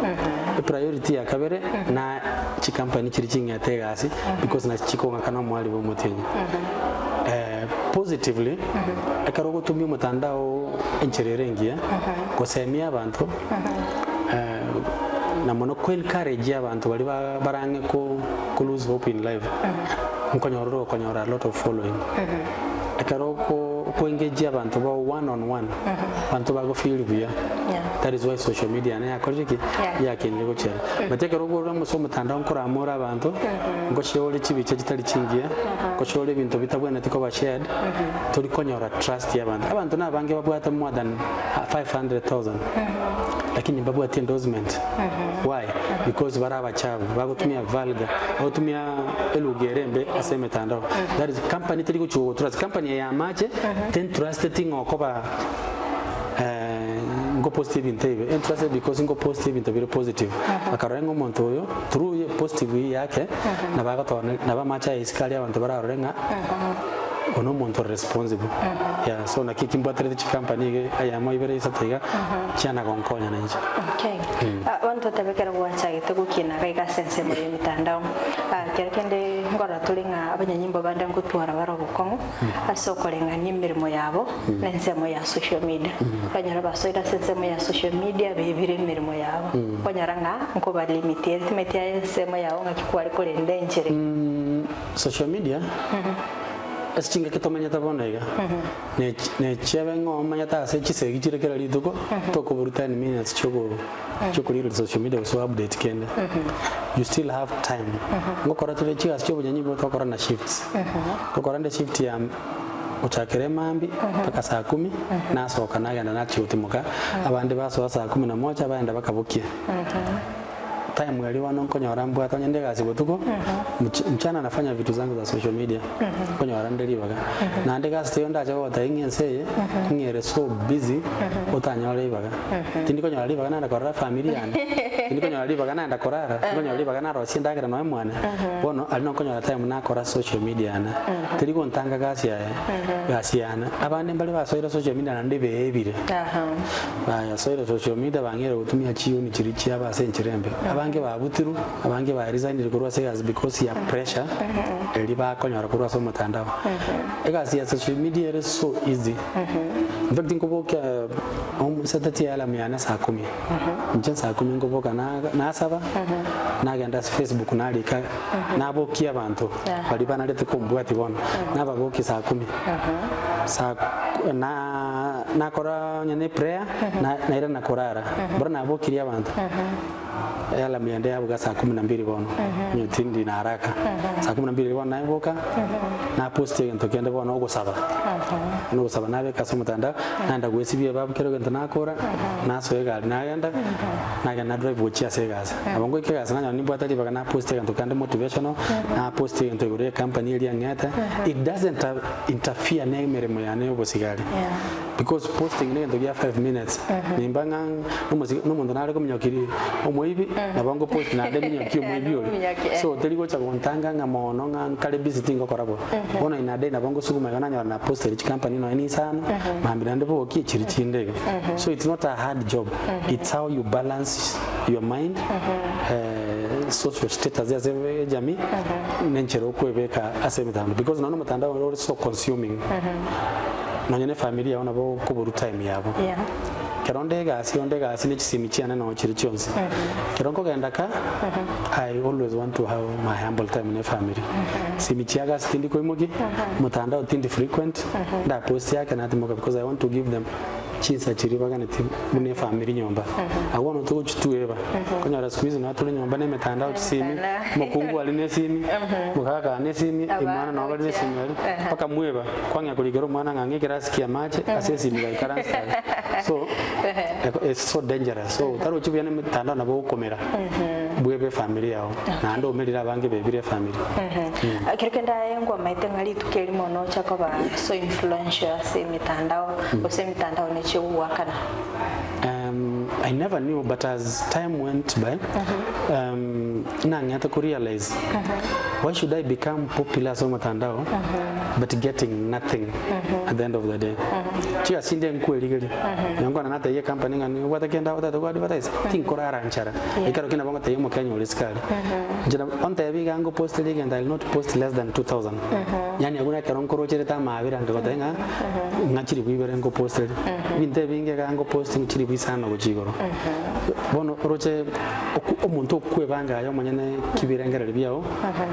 epriority ya kabere na chicompany chiria ching'ete egasi. because nachi chikong'akana omwari bwa omotienyi. Positively, ekero ogotumia omotandao enchera ere engiya, gosemia abanto, na mono ko encourage abanto baria ba barang'e ko ko lose hope in life, nkonyora ore okonyora a lot of following. Ekero oko oko engage abanto bao one on one, abanto bago feel buya, that is why social media naye yakorire ki? Yakinire gochia are. But ekero oborure ase omotandao nkoramore abanto, ngoshare chibicha chitari chingiya, ngoshare ebinto bitabwenereti koba shared, tori konyora trust ya abanto. Abanto na abange babwate more than 500,000, lakini mbabwati endorsement. Why? Because bare abachafu, bagotumia vulgar, bagotumia elugha ere embe ase emetandao. That is company teri gochia gogotrust. Company eye ya amache, tentrusteti ng'a okoba ngoposti ebinto ebi, entrusted because ngoposti ebinto bire positive. Bakarora ng'a omonto oyo through ye positive eyio yake, nabo agotone nabo amache aya isiko aria abanto bararore ng'a oyo na omonto ore responsible. Yeah, so naki eki mbwaterete chicompany iga eyemo ibere isato iga, chiana gonkonya nainche. Okay. Ah, bono totebe ekero gwachagete gokina iga iga ase ensemo ya emitandao, ah, kero kende nkorora tore ng'a abanyanyimbo bande ngotwara bare obokong'u ase okoreng'ania emeremo yabo na ensemo ya social media. Okonyora basoire ase ensemo ya social media bebire emeremo yabo. Okonyora ng'a nkoba limit ere timanyeti aye ensemo yago ng'aki kware korenda enchera eye. Social media, ase chingaki tomenyete bono iga, ne nechiebe ng'a omanyete ase chisegi chire kera rituko, tokoborwa 10 minutes chioko chiokorigereria social media gose update kende, you still have time. Ngokora tore chigasi chia obonyanyimbo togokora na shifts, ngokora nde shift ya gochakera emambia mpaka saa kumi, nasoka nagenda nachia gotimoka, abande basoa saa kumi na moja baenda bakabokia. Time eria bono nkonyora mbwate onye nde egasi botuko, mch- mchana nafanya vitu zangu za social media, nkonyora nde ribaga. Naende egasi teiyo ndache gogotebia ng'a ense eye, ng'a ere so busy, otanyore ribaga. Tindi konyora ribaga naende korora efamiri yane, tindi konyora ribaga naenda korara, tindi konyora ribaga narosia endagera nonye mwane, bono aria nokonyora time nakora social media yane. Teri gontanga gasi yaye, gasi yane. Abande mbare basoire social media naende beebire. Bayasoire social media bang'eire gotumia chiyuni chiria chiabo ase enchera embe. Abange babutirwe, abange ba resignire korwa ase egasi because ya pressure eria bakonyora korwa ase omotandao. Egasi ya social media ere so easy. In fact nkobokia nsete alarm yane saa kumi. Inche saa kumi nkoboka na nasaba, nagenda ase Facebook narika, nabokia abanto baria banarete kombwatia bono, nababokia saa kumi. Saa na nakora onye ne prayer, na nairana korara, bono nabokirie abanto, ealarm yende yabuga saa kumi na mbili bono, onye tindi na haraka, saa kumi na mbili bono naeboka, napost egento kende bono ogosaba, bono ogosaba nabeka ase omotandao, naenda goesibia ebabu kera egento nakora, nasoa egari nagenda, nagenda na drive gochia ase egasi. Nabo ngoika egasi nanyora nimbwate ribaga napost egento kende motivational, napost egento igoro ya ecompany eria eng'ete, it doesn't interfere na emeremo yane ya obosigari because posting negento gia 5 minutes nimba ng'a nomosi nomonto nare kominyokia omoibi nabo ngo post naende minyokie omoibi oria so teri gocha gontanga ng'a mono ng'a nkare busy tingokora bo bono in a day nabo ngosuguma igo nanyora na postere chicompany nonye na isano mambia naende bogokia chiri chinde igo so it's not a hard job it's how you balance your mind social status ase ejamii nenchera okwebeka ase emetandao because nonya omotandao ore ore so consuming nonya na efamiri yao nabo okoborwa time yabo. Yeah. Ekero onde egasi onde egasi ne chisimi chiane noo chire chionsi. Ekero nkogenda ka I always want to have my humble time na efamiri. Simi chia gasi tindi koimokia, motandao tindi frequent, ndaposti ake natimoka because I want to give them Chinsa chiria baganeti buna efamiri nyomba. Abwo bono togochitueba. Okonyora siku hizi nabo tore nyomba na emetandao chisimi, omokungu aria na esimi, omogaka aria na esimi, omwana nabo bare na esimi aria, mpaka mweba kwang'ea korikera omwana ng'a ng'a ekerasi kia amache ase esimi gaikaranse aria. So, it's so dangerous. So otarochi buya na emetandao nabo ogokomera bwebe efamiri yao. Naende omerire abange bebire efamiri. Ekero kende aye nkwamaete ng'a rituko erimo nocha koba so influential ase emetandao gose emitandao nechi ogoakana. I never knew but as time went by. Nang'ete ko realize why should I become popular ase omotandao but getting nothing at the end of the day. Chigasi chinde nkwerigeria nonya nkwana natebia ecompany ng'a nobwate kende otagete ko advertise tinkorara nchara ekero ki nabo ngotebia omokenya ore sukari inche nabo ontebie iga ngoposterie egento I will not post less than 2000 yaani abwo nekero nkorocherete amabera nkagotebia ng'a ng'a chiribu ibere ngoposterie ebinto ebinge iga ngopost chiribu isano gochia igoro. Bono oroche omonto okwebanga aye omonyene kibirengererio biao,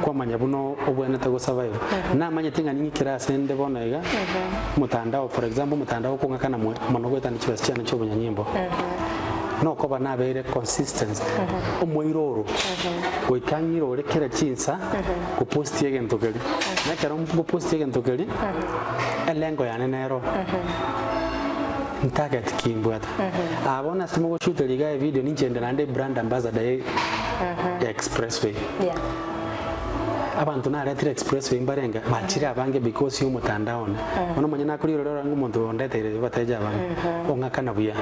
kwamanya buna obwenerete go survive. Namanyete ng'a ning'ikere ase nde bono iga, omotandao for example omotandao okong'akana mono goetania chibesa chiane chia obonyanyimbo, nokoba nabeire consistent, omoiro oro, goika ng'ire ore kera chinsa gopostia egento keria. Na ekero ngopostia egento keria, elengo yane nero, ntarget ki mbwate. Aa bono ase mogoshuteria iga evideo ninche inde naende brand ambassador ye ya expressway. Yeah. Abanto naretire expressway mbarenge bachire abange because ya omotandao one. Bono omonyene nakorigereria orore ng'a omonto oyo ondeteire bateja abange, ong'akana buya.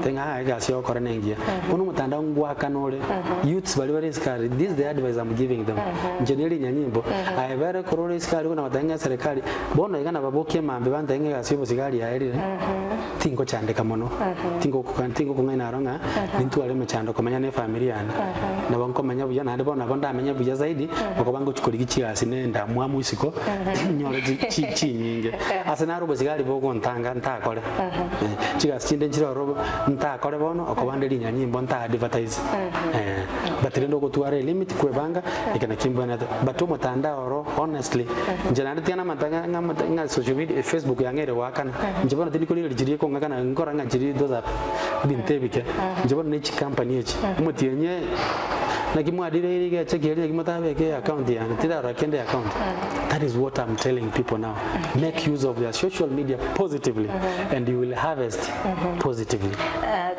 Tari ng'a aa egasi ogokora nengiya. Bono omotandao ngwakana ore, youths baria bare isiko aria, this is the advice I'm giving them. Inche nere rinyanyimbo, aye bere ekero ore isiko aria buna goteba ng'a eserekari, bono iga nababokie mambia bantebie ng'a egasi ya obosigari yaerire. Tingochandeka mono, tingokong'aina aro ng'a nintware emechando komenya ne efamiri yane. Nabo nkomenya buya naende bono nabo ndamenye buya zaidi okoba ngochia korigia chigasi ne endamwamu isiko nyore chinyinge. Ase naro obosigari bogontanga ntakore. Chigasi chinde nchire ororo ntakore bono okoba nde rinyanyimbo nta advertise. But rende ogotwara elimit kwebanga eke nakio mbwenerete. But omotandao oro honestly inche naende tiga namanyete ng'a ng'a social media facebook yang'eire goakana. Inche bono tindi korigereria chiria ekong'akana nkora ng'a chiria those are ebinto ebike. Inche bono ne chicompany echi, omotienyi naki mwadireire iga echeki eria naki motabeke eaccount yane, tindarora kende eaccount. That is what I'm telling people now, make use of your social media positively and you will harvest positively.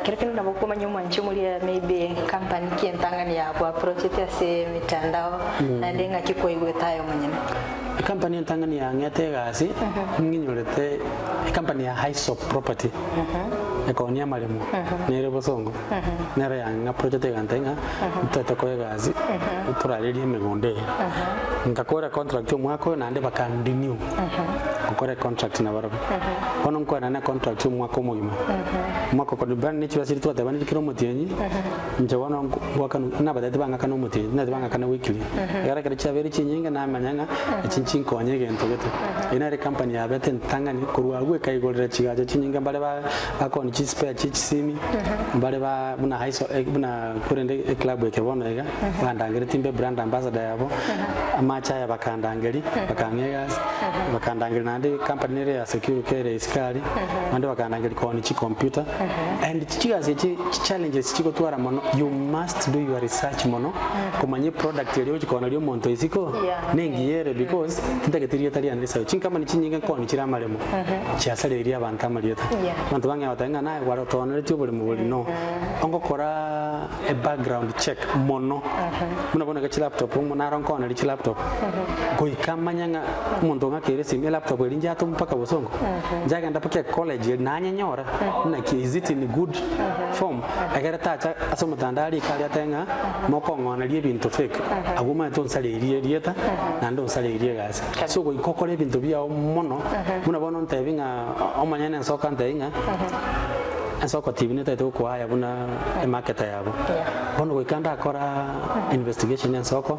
Kero kende nabo okomanya omwanchi omoria maybe company ki entang'ani yago approachete ase emitandao naende ng'aki kwaigwete aye omonyene. Ecompany entang'ani yang'ete egasi ng'inyorete ecompany ya Hyssop Property ekoonia amaremo nere bosongo nero yang'approachete egantebia ng'a ntete koa egasi torarerie emegondo eye. Ngakora econtract omwaka oyo naende bakanrenew gokora econtract nabarabwo. Bono nkoenana econtract omwaka omogima, omwaka oko ne chibesa chiria twatebanire kera omotienyi. Inche bono ngoakanwa, nabatetie bang'akane omotienyi, tinaeti bang'akane weekly. Ekero ekero chiabeire chinyinge namanya ng'a echi nchinkonye egento gete. Eyio nere ecompany yabete entang'ani korwa agwo ekaigorera chigacha chinyinge mbare ba bakoonia chispare chie chisimi, mbare ba buna haiso buna korende eclub eke bono iga, bandangeretie mbe brand ambassador yabo, amache aya bakandangeria, bakang'a egasi, bakandangeria naende ecompany nere ya security ere isiko aria, naende bakandangeria koonia chicomputer. And chigasi echi challenges chigotwara mono you must do your research mono komanya eproduct eria ogochi kooneria omonto isiko Yeah. nengiya ere because tintageti rieta riane risabe. Chinkambani chinyinge nkooni chire amaremo chiasareirie abanto amarieta. Yeah. Abanto bang'ea goteba ng'a naye gwarotooneretie oboremo boria no. Ongokora ebackground check mono buna bono iga chilaptop naro nkooneria chilaptop goika manye ng'a omonto ong'akeire esimi elaptop eria njatoma mpaka bosongo njagenda mpaka ecollege eria nanyenyora naki is it in good form ekere tacha ase omotandao arike aria atebe ng'a mokong'oneria ebinto fake abwo omanyete onsareirie erieta naende onsareirie egasi so goika okore ebinto biago mono buna bono ontebi ng'a omonyene nsoka antebi ng'a Ensoko TV netagete gokoaya buna emarketer yabo. Bono goika ndakora investigation ensoko,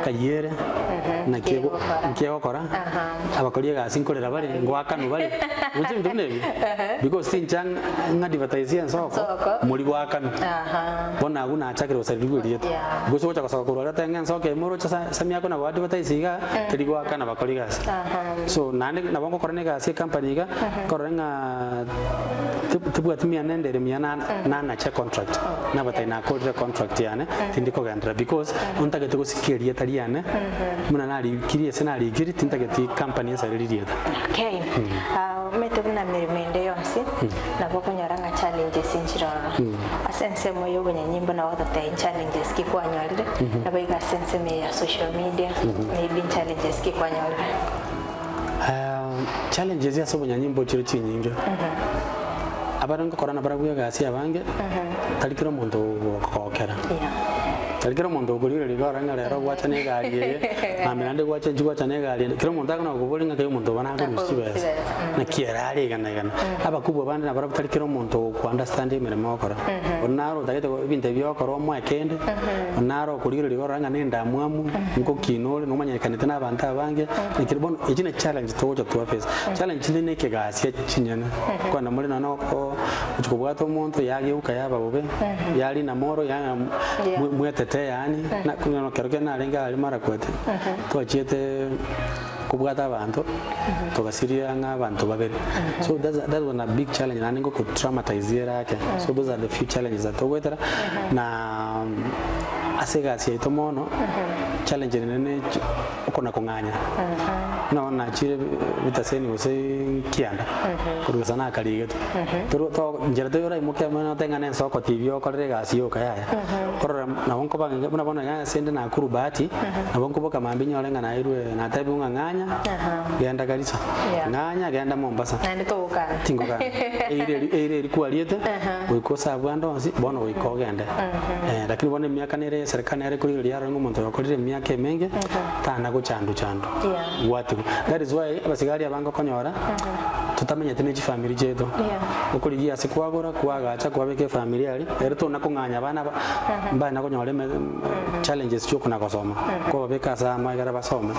kayiere, naki ego- nki egokora, abakori egasi nkorera bare, ngoakanwa bare, roche ebinto buna ebio? Because tincha ng'advertise ensoko, Ensoko. mori goakanwa. Bono abwo nachakire gosaririgwa erieta. Gose gocha gosoka korwa aria otebe ng'a ensoko eye moroche sa sami ako na goadvertise igaa, teri goakana bakori egasi. So naende nabo ngokora na egasi ecompany iga, nkorora ng'a. Tibwati mianende ere miya nanache contract nabatai nakorire contract yane tindi kogenderera because ontagete gosikia erieta riane buna narikirie ase narikiri tintageti company ensareri rieta. Okay. Ah, omanyete buna mirimo ende yonsi nabo okonyora ng'a challenges nchire ororo. Ase ensemo ya obonyanyimbo nabo ogototebia challenges ki kwanyorire, nabo iga ase ensemo eye ya social media maybe challenges ki kwanyorire. Challenges ase obonyanyimbo chire chinyinge. Abare ngokora nabarabwo egasi abange, tari kera omonto ogokogokera. Yeah. Tari kera omonto okorigereria iga orore ng'a rero gwacha na egari eye, mambia naende gwacha inchuo gwacha na egari ende. Kera omonto akona gokoboria ng'a kei omonto obo nakorusia chibesa, naki ere are iga na iga. Abakubwa bande nabarabwo tari kera omonto ogoku understand emeremo ogokora. Onde naro otagete ebinto ebi ogokora omoe kende, onde naro okorigereria iga orore ng'a na endamwamu, nkokina ore, nomanyekanete na abanto abange, naki bono echi ne challenge togocha twa face. Challenge chinde na ekegasia chinyene, kogenda more nonya oko gochia kobwata omonto yageuka yaba bobe, yarina moro ya mwetete yaani, na ekero kende narenge aria Marakwet, twachiete kobwata abanto, togasiria ng'a abanto babere. So that's that was a big challenge naende ngoko traumatize ere ake. So those are the few challenges that togoetera, na ase egasi yaito mono, challenge ere nene okona kong'anya. Buna bono nachire ebitaseni gose nkianda, korwa gose nakarigetwe. Toro to nchera toiyo oraimoke amo note ng'a nense okotibi okorere egasi yoka yaya. Korora nabo nkoba ng'a buna bono iga ase inde Nakuru Bahati, nabo nkoboka mambia nyore ng'a nairwe natebiwe ng'a ng'anya, genda Garissa, ng'anya genda Mombasa. Naende togokana. Tingokana. Eira eri eira eri kwariete, goika osabwe ande onsi, bono goika ogende. Lakini bono emiaka nere eserikari nere ekorigereria yarora ng'a omonto oyo okorire emiaka emenge, tana gochandwa chandwa. Gwatigwa. That is why abasigari abange okonyora, totamenyeti ne chifamiri chiaito. Okorigia ase kwagora, kwagacha, kwabeka efamiri aria, ere tona kong'anya abana aba, mbana konyora eme challenges chia okona gosoma, kwababeka ase amo ekere basome.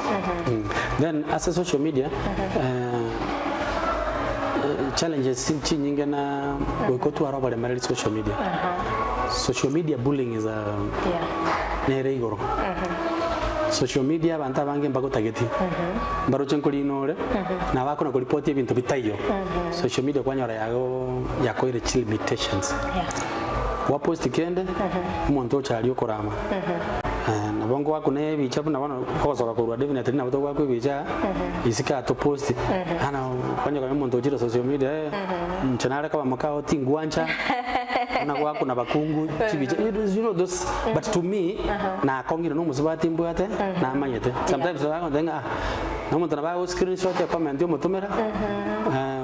Then ase social media, challenges chinyinge na goika otware oboremereri social media. Social media bullying is a nere igoro. Social media abanto abange mbagotageti, mbaroche nkorina ore, na bakona koripoti ebinto bitaiyo. Social media kwanyora yago yakoire chilimitations. Gwaposti kende, omonto ocha aria okorama. Nabo ngoakuna ebicha buna bono ogosoka korwa definitely nabo togoakwa ebicha aa, isiko aa toposti, yaani onye konya omonto ochire social media eh, inche nare koba mokao tingwancha, buna goakuna bakungu chibicha, you know those, but to me, nakong'ire na omosubati mbwate, namanyete. Sometimes nabo agontebia ng'a ah, na omonto nabo ago screenshot ecomment omotomera,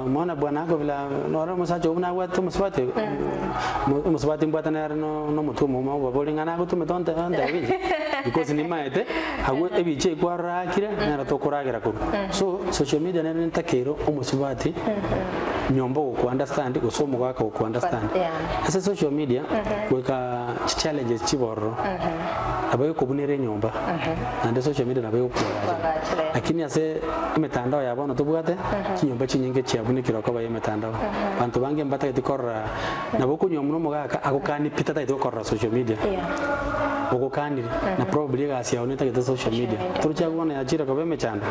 umeona bwana wako vile nore omosacha oyio buna abwate omosubati oyo, omosubati mbwate nere no omotwe omomo obabori ng'a nagotomete onte ontebi inche, because nimaete abwo ebicha ebi kwarora akire nero tokoragera korwa. So social media nere ntakeire omosubati nyomba ogoku understand gose omogaka ogoku understand. Ase social media goika chichallenges chibe ororo, nabo egokobunera enyomba naende social media nabo egokoagachera. Lakini ase emetandao ya bono tobwate, chinyomba chinyinge chiabunekire okoba ya emetandao. Banto bange mbatageti korora, nabo okonywa buna omogaka agokanie pi tatageti gokorora social media, ogokanire na probably egasi yao netagete social media. Torochi abwo bono yachire koba emechando.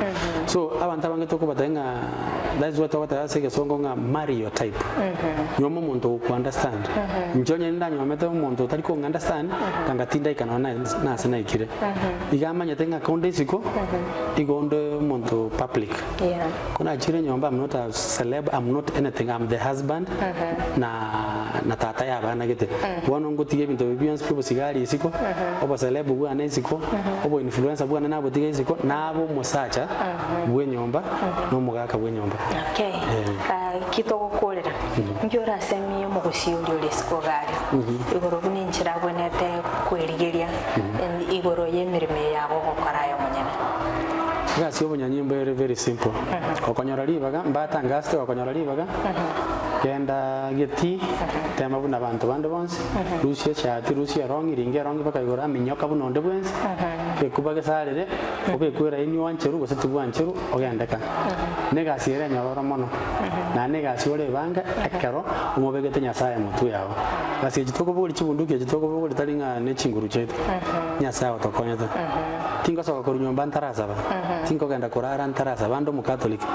So abanto abange tokobatebia ng'a that is why togoteba ase egesongo ng'a marry your type. Nyuoma omonto ogoku understand. Inche onye ndanyuomete omonto otari kong understand, tanga tindaika nonya na ase naikire. Iga amanyete ng'a konde isiko, igo onde omonto public. Yeah. Ko nachire nyomba I'm not a celeb, I'm not anything, I'm the husband na na tata ya abana gete. Bono ngotiga ebinto ebi bionsi pi obosigari isiko, oboceleb bwane isiko, obo influencer bwane nabotiga isiko, nabe omosacha bw'enyomba na omogaka bw'enyomba. Okay. Eh. Ah, ki togokorera nki orasemie omogusii oria ore isiko iga aria igoro buna enchera abwenerete kwerigeria igoro y'emeremo eye yago ogokora aye omonyene. Egasi y'obonyanyimbo ere very simple. Gokonyora ribaga, mbatangasete gokonyora ribaga, genda getii, tema buna abanto bande bonsi, rusia eshati, rusia erong'i, ringa erong'i mpaka igoro, aminyoka buna onde bwensi, gekuba gesarere, obekwe eraini oancherwe gose tibwancherwa, ogende ka. Na egasi ere enyororo mono, naende egasi orebange ekero omobegete Nyasaye motwe yao. Egasi echi tokobogoria chibunduki echi tokobogoria tari ng'a ne chinguru chiaito, Nyasaye otokonyete. Tingosoka korwa nyomba ntarasaba, tinkogenda korara ntarasaba, ande omokatoliki.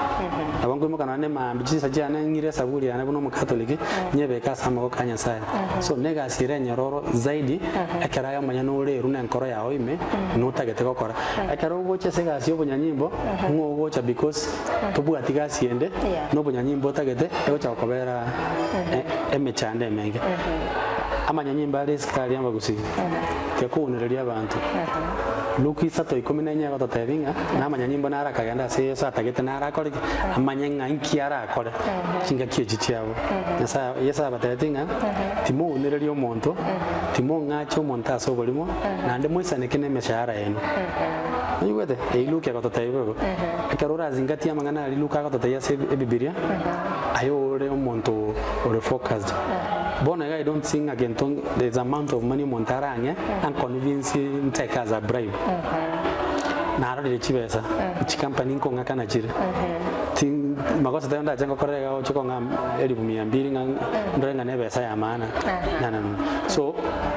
Nabo nkoimoka nonya ne maambia chinsa chiane ng'ire esaburi yane buna omokatoliki, nyebeke ase amaboko a Nyasaye. So na egasi ere enyororo zaidi, ekero aye omonyene orerwe na enkoro yao ime, notagete gokora. Ekero ogocha ase egasi ya obonyanyimbo, ng'o ogocha because tobwati gasi ende, Yeah. na obonyanyimbo otagete, egocha gokobera e- emechando emenge. Amanyanyimbo are isiko aria abagusii, tikounereria abanto. Luka isato ikomi na enye egototebia ng'a namanyanyimbo naro akagenda ase Yeso atagete naro akore ki? Amanye ng'a inki arakore chingaki echi chiabo. Nyasaye Yeso abatebetie ng'a timounereria omonto, timong'acha omonto ase oborimo, naende moisaneke nemeshahara yaino. Oigwete? Eyio Luka egototebia boigo. Ekero orazingatie amang'ana aria Luka agototebia ase Ebibilia, aye ore omonto ore focused. Bono iga I don't see ng'a gento there is amount of money omonto arang'e anconvince ntake as a bribe. Narorire chibesa, chicompany nkong'akana chire. Ti makosa taiyo ndache ngokorera iga oche kong'a elifu mia mbili ng'a ndore ng'a nebesa ya maana. No, no, no. So,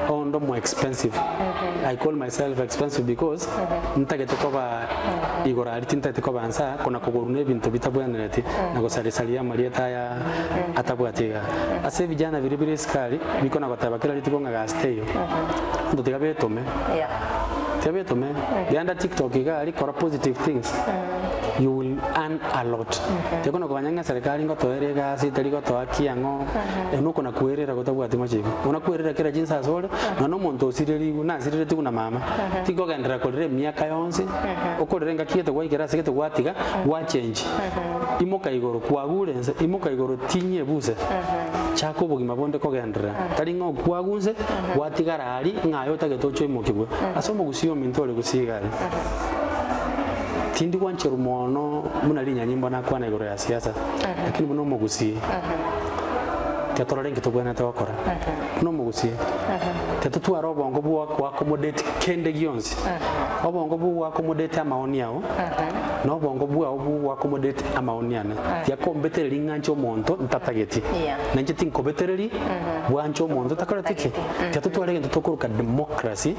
onde omo expensive. I call myself expensive because ntagete koba igoro aria tintagete koba nsa kona kogorwa na ebinto bitabwenereti na gosarisaria amarieta aya atabwati iga. Ase ebijana biria bire isiko aria, bikona goteba kera rituko ng'a gasi teiyo, abanto tiga betome, tiga betome, genda tiktok iga aria kora positive things, you will earn a lot. Tikona koganya ng'a eserekari ngotoere egasi, teri gotoa ki ang'o, ero nokona kwerera gotabwati machiko. Buna kwerera kera chinsa ase ore, nonya na omonto osirerigwe, nasirereti buna mama, tinkogenderera korera emiaka yonsi, okorera engaki gete gwaikera ase gete gwatiga, gwachengi. Imoka igoro, kwagure ense, imoka igoro, tinyia ebuse, chaka obogima bonde kogenderera. Tari ng'a okwagu nse, gwatigara aria, ng'a aye otagete oche oimokigwe. Ase omogusii ominto ore gusii iga aria. Tindi gwancherwa mono buna rinyanyimbo nakwana igoro ya siasa, lakini buna omogusii, tiga torore inki tobwenerete gokora. Buna omogusii, tiga totware obongo bwa goaccommodate kende gionsi. Obongo bwa goaccommodate amaoni ao, na obongo bwao bw'ogoaccommodate amaoni ane. Tiakombetereria ng'a nche omonto ntatageti, na inche tinkobetereria bwanche omonto takoreti ki? Tiga totware egento tokoroka democracy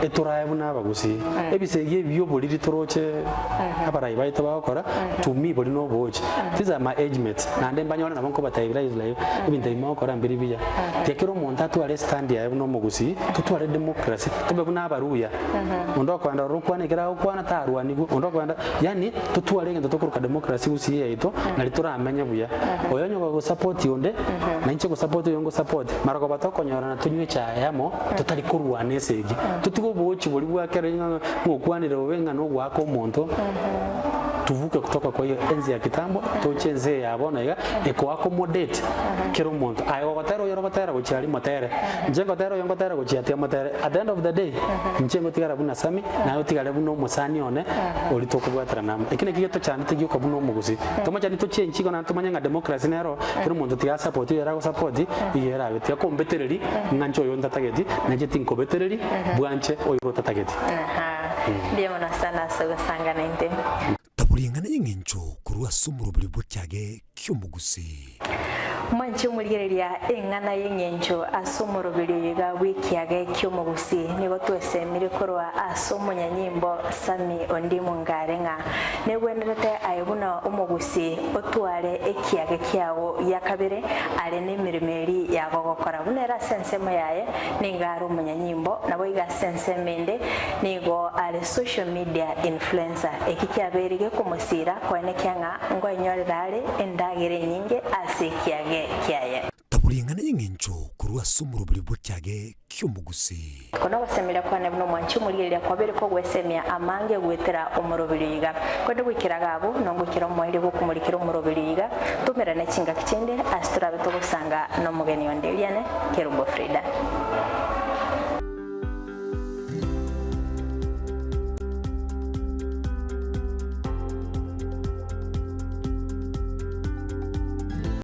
etorae buna abagusii. Ebisegi ebi bioboriri toroche abarai baito bagokora, to me bori noboochi. These are my age mates, naende mbanyore nabo nkobatebia live live, ebinto ebi mogokora mbiri buya. Tiga kera omonto atware estand yaye buna omogusii, totware democracy, tobe buna abaruya. Onde okoenda ororo okwane ekero agokwana tarwanigwe, onde okoenda yaani totware egento tokoroka democracy gusii yaito nari toramenye buya. Oyo onye ogosupport onde, na inche ngosupport oyo ngosupport, marogoba tokonyorana tonywe echae amo totari korwana esegi. Totige oboochi boria bwa kera ng'a ng'okwanire bobe ng'a nogoaka omonto, tuvuke kutoka kwa hiyo enzi ya kitambo toche ense eye ya bono iga ekoaccommodate kera omonto. Aye gogotera oyo orogotera gochia aria motere. Inche ngotera oyo ngotera gochia ati amotere, at the end of the day, inche ngotigara buna Sammy, naye otigare buna omosani one oria tokobwaterana amo. Eki nakio getochandete gioka buna omogusii. Tomochani tochenchi igo naende tomanye ng'a democracy nero, kera omonto tiga asupport oyo aragosupport, iga erabe. Tiga kombetereri ng'a inche oyo ntatageti, na inche tinkobetereri bwanche oyo otatageti. Aha, mbuya mono sana ase ogosangana intwe. Taboring'ana y'engencho korwa ase omoroberi bw'ekiage ki'omogusii. Mwanche omorigereria eng'ana y'engencho ase omoroberi oyo iga bw'ekiage ki'omogusii. Nigo twesemire korwa ase omonyanyimbo Sammy Ondimu Ngare ng'a negwenerete aye buna omogusii otware ekiage kiago gia kabere are nemeremo eri yagogokora. Buna ere ase ensemo yaye nigo are omonyanyimbo, naboigo ase ensemo ende nigo are social media influencer. Eki kiabeire gekomosiira koenekia ng'a nkoenyorera are endagera enyinge ase ekiage kiaye. Taboring'ana y'engencho korwa ase omoroberi bw'ekiage ki'omogusii. Oko nogosemeria kwane buna omwanchi omorigereria kwabeire kogwesemia amange goetera omoroberi oyo iga. Korende goikera iga abwo, nongoikera omoerio bw'okomorikera omoroberi oyo iga, toumerane chingaki chinde ase torabe togosanga nomogeni onde. Eriane, Kerubo Frida.